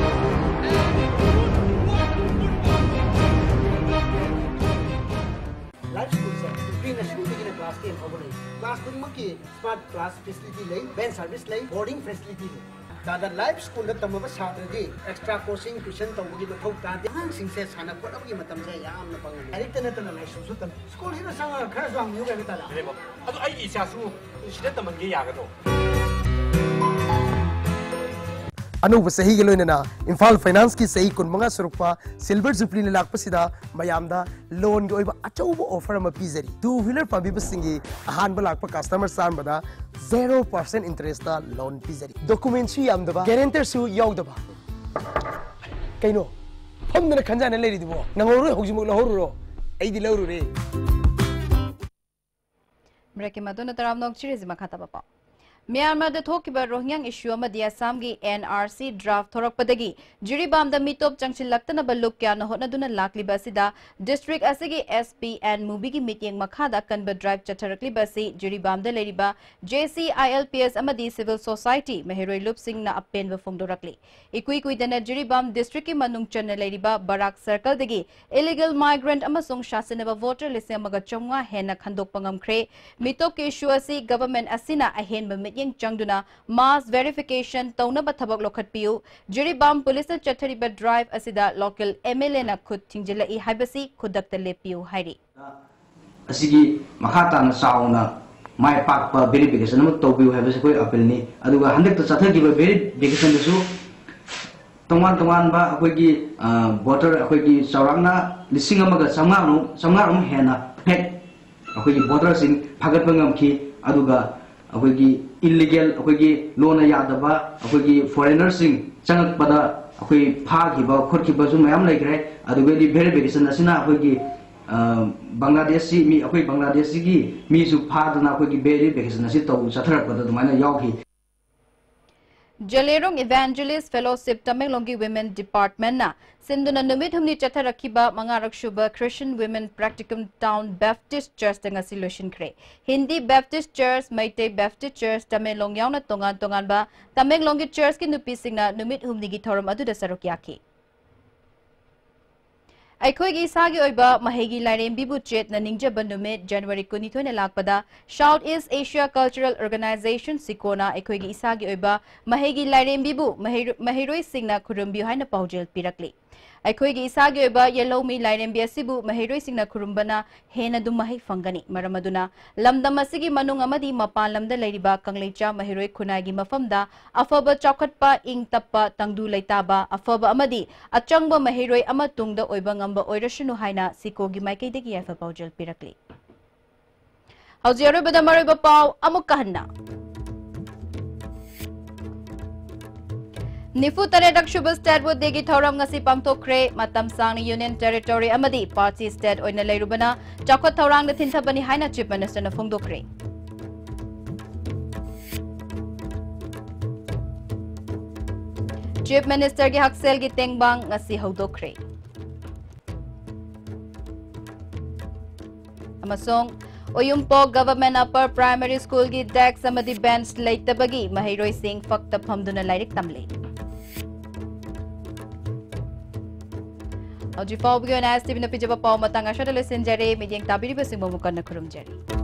And good work, good work. Live School say pre nursery ꯗꯒꯤꯅ class ten ꯐꯥꯎꯕ ꯂꯩ꯫ Class ꯈꯨꯗꯤꯡꯃꯛꯀꯤ smart class facility ꯂꯩ, van service ꯂꯩ, boarding facility ꯂꯩ꯫ ꯇꯥꯗ Live School ꯗ ꯇꯝꯃꯕ ꯁꯥꯇ꯭ꯔꯗꯤ extra coaching tuition ꯇꯧꯕꯒꯤ ꯃꯊꯧ ꯇꯥꯗꯦ꯫ ꯑꯉꯥꯡꯁꯤꯡꯁꯦ ꯁꯥꯟꯅ ꯈꯣꯠꯅꯕꯒꯤ ꯃꯇꯝꯁꯦ ꯌꯥꯝꯅ ꯐꯪꯍꯜꯂꯤ꯫ ꯂꯥꯏꯔꯤꯛꯇ ꯅꯠꯇꯅ ꯂꯥꯏꯁꯨꯁꯨ ꯇꯝꯃꯤ꯫ School ꯁꯤꯗ ꯆꯪꯉꯒ ꯈꯔꯁꯨ ꯍꯪꯕꯤꯌꯨ ꯀꯩꯅꯣ ꯇꯥꯗ꯫ ꯑꯗꯣ ꯑꯩꯒꯤ ꯏꯆꯥꯁꯨ ꯁꯤꯗ ꯇꯝꯍꯟꯒꯦ ꯌꯥꯒꯗ꯭ꯔꯣ? ꯑꯅꯧꯕ ꯆꯍꯤꯒ ꯂꯣꯏꯅꯅ ꯏꯝꯐꯥꯜ ꯐꯥꯏꯅꯥꯟꯁꯀꯤ ꯆꯍꯤ ꯀꯨꯟꯃꯉꯥ ꯁꯨꯔꯛꯄ Silver Jubilee ꯂꯥꯛꯄꯁꯤꯗ ꯃꯌꯥꯝꯗ loan ꯒꯤ ꯑꯣꯏꯕ ꯑꯆꯧꯕ offer ꯑꯃ ꯄꯤꯖꯔꯤ꯫ Two wheeler ꯄꯥꯝꯕꯤꯕꯁꯤꯡꯒꯤ ꯑꯍꯥꯟꯕ ꯂꯥꯛꯄ customer ꯆꯥꯝꯃꯗ zero percent interest ꯇ loan ꯄꯤꯖꯔꯤ꯫ Document ꯁꯨ ꯌꯥꯝꯗꯕ, guarantor ꯁꯨ ꯌꯥꯎꯗꯕ꯫ ꯀꯩꯅꯣ? ꯐꯝꯗꯅ ꯈꯟꯖꯥꯅ ꯂꯩꯔꯤꯗꯨꯕꯣ? ꯅꯪꯍꯧꯔꯣꯏ, ꯍꯧꯖꯤꯛꯃꯛ ꯂꯧꯍꯧꯔꯨꯔꯣ꯫ ꯑꯩꯗꯤ ꯂꯧꯔꯨꯔꯦ꯫ Break ꯀꯤ ꯃꯇꯨꯡꯗ ꯇꯔꯥꯝꯅ ꯑꯣꯛꯆꯔꯤꯁꯤ ꯃꯈꯥ ꯇꯥꯕ ꯄꯥꯎ꯫ ꯃ꯭ꯌꯥꯟꯃꯥꯔꯗ ꯊꯣꯛꯈꯤꯕ ꯔꯣꯍꯤꯡꯌꯥ issue ꯑꯃꯗꯤ ꯑꯁꯥꯝꯒꯤ N R C draft ꯊꯣꯔꯛꯄꯗꯒꯤ ꯖꯤꯔꯤꯕꯥꯝꯗ ꯃꯤꯇꯣꯞ ꯆꯪꯁꯤꯜꯂꯛꯇꯅꯕ ꯂꯨꯞ ꯀꯌꯥꯅ ꯍꯣꯠꯅꯗꯨꯅ ꯂꯥꯛꯂꯤꯕ ꯑꯁꯤꯗ district ꯑꯁꯤꯒꯤ S P N ꯃꯨꯕꯤꯒꯤ ꯃꯤꯠꯌꯦꯡ ꯃꯈꯥꯗ ꯑꯀꯟꯕ drive ꯆꯠꯊꯔꯛꯂꯤꯕ ꯑꯁꯤ ꯖꯤꯔꯤꯕꯥꯝꯗ ꯂꯩꯔꯤꯕ J C I L P S ꯑꯃꯗꯤ civil society ꯃꯍꯩꯔꯣꯏ ꯂꯨꯞꯁꯤꯡꯅ ꯑꯄꯦꯟꯕ ꯐꯣꯡꯗꯣꯔꯛꯂꯤ꯫ ꯏꯀꯨꯏ ꯀꯨꯏꯗꯅ ꯖꯤꯔꯤꯕꯥꯝ district ꯀꯤ ꯃꯅꯨꯡ ꯆꯟꯅ ꯂꯩꯔꯤꯕ ꯕꯔꯥꯛ circle ꯗꯒꯤ illegal migrant ꯑꯃꯁꯨꯡ ꯁꯥꯁꯤꯟꯅꯕ voter ꯂꯤꯁꯤꯡ ꯑꯃꯒ ꯆꯥꯝꯃꯉꯥ ꯍꯦꯟꯅ ꯈꯟꯗꯣꯛꯄ ꯉꯝꯈ꯭ꯔꯦ꯫ ꯃꯤꯇꯣꯞꯀꯤ issue ꯑꯁꯤ government ꯑꯁꯤꯅ ꯑꯍꯦꯟꯕ ꯃꯤꯠꯌꯦꯡ ꯆꯪꯗꯨꯅ mass verification ꯇꯧꯅꯕ ꯊꯕꯛ ꯂꯧꯈꯠꯄꯤꯌꯨ꯫ ꯖꯤꯔꯤꯕꯥꯝ police ꯅ ꯆꯠꯊꯔꯤꯕ drive ꯑꯁꯤꯗ local M L A ꯅ ꯈꯨꯠ ꯊꯤꯡꯖꯤꯜꯂꯛꯏ ꯍꯥꯏꯕꯁꯤ ꯈꯨꯗꯛꯇ ꯂꯦꯞꯄꯤꯌꯨ ꯍꯥꯏꯔꯤ꯫ ꯑꯁꯤꯒꯤ ꯃꯈꯥ ꯇꯥꯅ ꯆꯥꯎꯅ ꯃꯥꯏ ꯄꯥꯛꯄ verification ꯑꯃ ꯇꯧꯕꯤꯌꯨ ꯍꯥꯏꯕꯁꯤ ꯑꯩꯈꯣꯏ appeal ꯅꯤ꯫ ꯑꯗꯨꯒ ꯍꯟꯗꯛꯇ ꯆꯠꯊꯈꯤꯕ verification ꯗꯁꯨ ꯇꯣꯉꯥꯟ ꯇꯣꯉꯥꯟꯕ ꯑꯩꯈꯣꯏꯒꯤ, ꯑ, voter ꯑꯩꯈꯣꯏꯒꯤ ꯆꯥꯎꯔꯥꯛꯅ ꯂꯤꯁꯤꯡ ꯑꯃꯒ ꯆꯥꯝꯃꯉꯥꯃꯨꯛ, ꯆꯥꯝꯃꯉꯥꯃꯨꯛ ꯍꯦꯟꯅ fake ꯑꯩꯈꯣꯏꯒꯤ voter ꯁꯤꯡ ꯐꯥꯒꯠꯄ ꯉꯝꯈꯤ꯫ ꯑꯗꯨꯒ ꯑꯩꯈꯣꯏꯒꯤ ꯏꯜꯂꯤꯒꯦꯜ, ꯑꯩꯈꯣꯏꯒꯤ ꯂꯣꯅ ꯌꯥꯗꯕ, ꯑꯩꯈꯣꯏꯒꯤ ꯐꯣꯔꯦꯅꯔꯁꯤꯡ ꯆꯪꯉꯛꯄꯗ ꯑꯩꯈꯣꯏ ꯐꯥꯈꯤꯕ ꯈꯣꯠꯈꯤꯕꯁꯨ ꯃꯌꯥꯝ ꯂꯩꯈ꯭ꯔꯦ꯫ ꯑꯗꯨꯒꯗꯤ ꯚꯦꯔꯤꯐꯤꯀꯦꯁꯟ ꯑꯁꯤꯅ ꯑꯩꯈꯣꯏꯒꯤ ꯕꯪꯒ꯭ꯂꯥꯗꯦꯁꯁꯤ ꯃꯤ, ꯑꯩꯈꯣꯏ ꯕꯪꯒ꯭ꯂꯥꯗꯦꯁꯁꯤꯒꯤ ꯃꯤꯁꯨ ꯐꯥꯗꯅ ꯑꯩꯈꯣꯏꯒꯤ ꯚꯦꯔꯤꯐꯤꯀꯦꯁꯟ ꯑꯁꯤ ꯇꯧ ꯆꯠꯊꯔꯛꯄꯗ ꯑꯗꯨꯃꯥꯏꯅ ꯌꯥꯎꯈꯤ꯫ ꯖꯂꯦꯔꯨꯡ ꯏꯚꯦꯟꯖꯦꯂꯤꯁ ꯐꯦꯂꯣꯁꯤꯞ ꯇꯃꯦꯡꯂꯣꯡꯒꯤ ꯋꯤꯃꯦꯟ ꯗꯤꯄꯥꯔꯠꯃꯦꯟꯅ ꯁꯤꯟꯗꯨꯅ ꯅꯨꯃꯤꯠ ꯍꯨꯝꯅꯤ ꯆꯠꯊꯔꯛꯈꯤꯕ ꯃꯉꯥꯔꯛ ꯁꯨꯕ ꯈ꯭ꯔꯤꯁꯇꯤꯌꯟ ꯋꯤꯃꯦꯟ ꯄ꯭ꯔꯦꯛꯇꯤꯀꯝ ꯇꯥꯎꯟ ꯕꯦꯞꯇꯤꯁ ꯆꯔꯆꯇ ꯉꯁꯤ ꯂꯣꯏꯁꯤꯟꯈ꯭ꯔꯦ꯫ ꯍꯤꯟꯗꯤ ꯕꯦꯞꯇꯤꯁ ꯆꯔꯆ, ꯃꯩꯇꯩ ꯕꯦꯞꯇꯤꯁ ꯆꯔꯆ ꯇꯃꯦꯡꯂꯣꯡ ꯌꯥꯎꯅ ꯇꯣꯉꯥꯟ ꯇꯣꯉꯥꯟꯕ ꯇꯃꯦꯡꯂꯣꯡꯒꯤ ꯆꯔꯆꯀꯤ ꯅꯨꯄꯤꯁꯤꯡꯅ ꯅꯨꯃꯤꯠ ꯍꯨꯝꯅꯤꯒꯤ ꯊꯧꯔꯝ ꯑꯗꯨꯗ ꯁꯔꯨꯛ ꯌꯥꯈꯤ꯫ ꯑꯩꯈꯣꯏꯒꯤ ꯏꯁꯥꯒꯤ ꯑꯣꯏꯕ ꯃꯍꯩꯒꯤ ꯂꯥꯏꯔꯦꯝꯕꯤꯕꯨ ꯆꯦꯠꯅ ꯅꯤꯡꯖꯕ ꯅꯨꯃꯤꯠ ꯖꯅꯋꯥꯔꯤ ꯀꯨꯟꯅꯤꯊꯣꯏꯅ ꯂꯥꯛꯄꯗ South East Asia Cultural Organization, ꯁꯤꯀꯣꯅ ꯑꯩꯈꯣꯏꯒꯤ ꯏꯁꯥꯒꯤ ꯑꯣꯏꯕ ꯃꯍꯩꯒꯤ ꯂꯥꯏꯔꯦꯝꯕꯤꯕꯨ ꯃꯍꯩꯔꯣ-, ꯃꯍꯩꯔꯣꯏꯁꯤꯡꯅ ꯈꯨꯔꯨꯝꯕꯤꯌꯨ ꯍꯥꯏꯅ ꯄꯥꯎꯖꯦꯜ ꯄꯤꯔꯛꯂꯤ꯫ ꯑꯩꯈꯣꯏꯒꯤ ꯏꯁꯥꯒꯤ ꯑꯣꯏꯕ ꯌꯦꯜꯍꯧꯃꯤ ꯂꯥꯏꯔꯦꯝꯕꯤ ꯑꯁꯤꯕꯨ ꯃꯍꯩꯔꯣꯏꯁꯤꯡꯅ ꯈꯨꯔꯨꯝꯕꯅ ꯍꯦꯟꯅ ꯑꯗꯨꯝ ꯃꯍꯩ ꯐꯪꯒꯅꯤ꯫ ꯃꯔꯝ ꯑꯗꯨꯅ ꯂꯝꯗꯝ ꯑꯁꯤꯒꯤ ꯃꯅꯨꯡ ꯑꯃꯗꯤ ꯃꯄꯥꯟ ꯂꯝꯗ ꯂꯩꯔꯤꯕ ꯀꯪꯂꯩꯆꯥ ꯃꯍꯩꯔꯣꯏ ꯈꯨꯟꯅꯥꯏꯒꯤ ꯃꯐꯝꯗ ꯑꯐꯕ ꯆꯥꯎꯈꯠꯄ, ꯏꯪ ꯇꯞꯄ, ꯇꯪꯗꯨ ꯂꯩꯇꯥꯕ, ꯑꯐꯕ ꯑꯃꯗꯤ ꯑꯆꯪꯕ ꯃꯍꯩꯔꯣꯏ ꯑꯃ ꯇꯨꯡꯗ ꯑꯣꯏꯕ ꯉꯝꯕ ꯑꯣꯏꯔꯁꯅꯨ ꯍꯥꯏꯅ ꯁꯤꯀꯣꯒꯤ ꯃꯥꯏꯀꯩꯗꯒꯤ ꯌꯥꯏꯐ ꯄꯥꯎꯖꯦꯜ ꯄꯤꯔꯛꯂꯤ꯫ ꯍꯧꯖꯤꯛ ꯑꯔꯣꯏꯕꯗ ꯃꯔꯨꯑꯣꯏꯕ ꯄꯥꯎ ꯑꯃꯨꯛꯀ ꯍꯟꯅ꯫ ꯅꯤꯐꯨ ꯇꯔꯦꯠ ꯁꯨꯕ Statehood Dayꯒꯤ ꯊꯧꯔꯝ ꯉꯁꯤ ꯄꯥꯡꯊꯣꯛꯈ꯭ꯔꯦ꯫ ꯃꯇꯝ ꯁꯥꯡꯅ Union Territory ꯑꯃꯗꯤ Party State ꯑꯣꯏꯅ ꯂꯩꯔꯨꯕꯅ ꯆꯥꯎꯈꯠ ꯊꯧꯔꯥꯡꯗ ꯊꯤꯟꯊꯕꯅꯤ ꯍꯥꯏꯅ Chief Ministerꯅ ꯐꯣꯡꯗꯣꯛꯈ꯭ꯔꯦ꯫ Chief Ministerꯒꯤ ꯍꯛꯁꯦꯜꯒꯤ ꯇꯦꯡꯕꯥꯡ ꯉꯁꯤ ꯍꯧꯗꯣꯛꯈ꯭ꯔꯦ꯫ ꯑꯃꯁꯨꯡ ꯎꯌꯨꯝꯄꯣꯛ Government Upper Primary Schoolꯒꯤ desk ꯑꯃꯗꯤ bench ꯂꯩꯇꯕꯒꯤ ꯃꯍꯩꯔꯣꯏꯁꯤꯡ ꯐꯛꯇ ꯐꯝꯗꯨꯅ ꯂꯥꯏꯔꯤꯛ ꯇꯝꯂꯤ꯫ ꯍꯧꯖꯤꯛ ꯐꯥꯎꯕꯒꯤ ꯑꯣꯏꯅ S T Vꯅ ꯄꯤꯖꯕ ꯄꯥꯎ ꯃꯇꯥꯡ ꯑꯁꯤꯗ ꯂꯣꯏꯁꯤꯟꯖꯔꯦ꯫ ꯃꯤꯠꯌꯦꯡ ꯇꯥꯕꯤꯔꯤꯕꯁꯤꯡꯕꯨ ꯑꯃꯨꯛ ꯍꯟꯅ ꯈꯨꯔꯨꯝꯖꯔꯤ꯫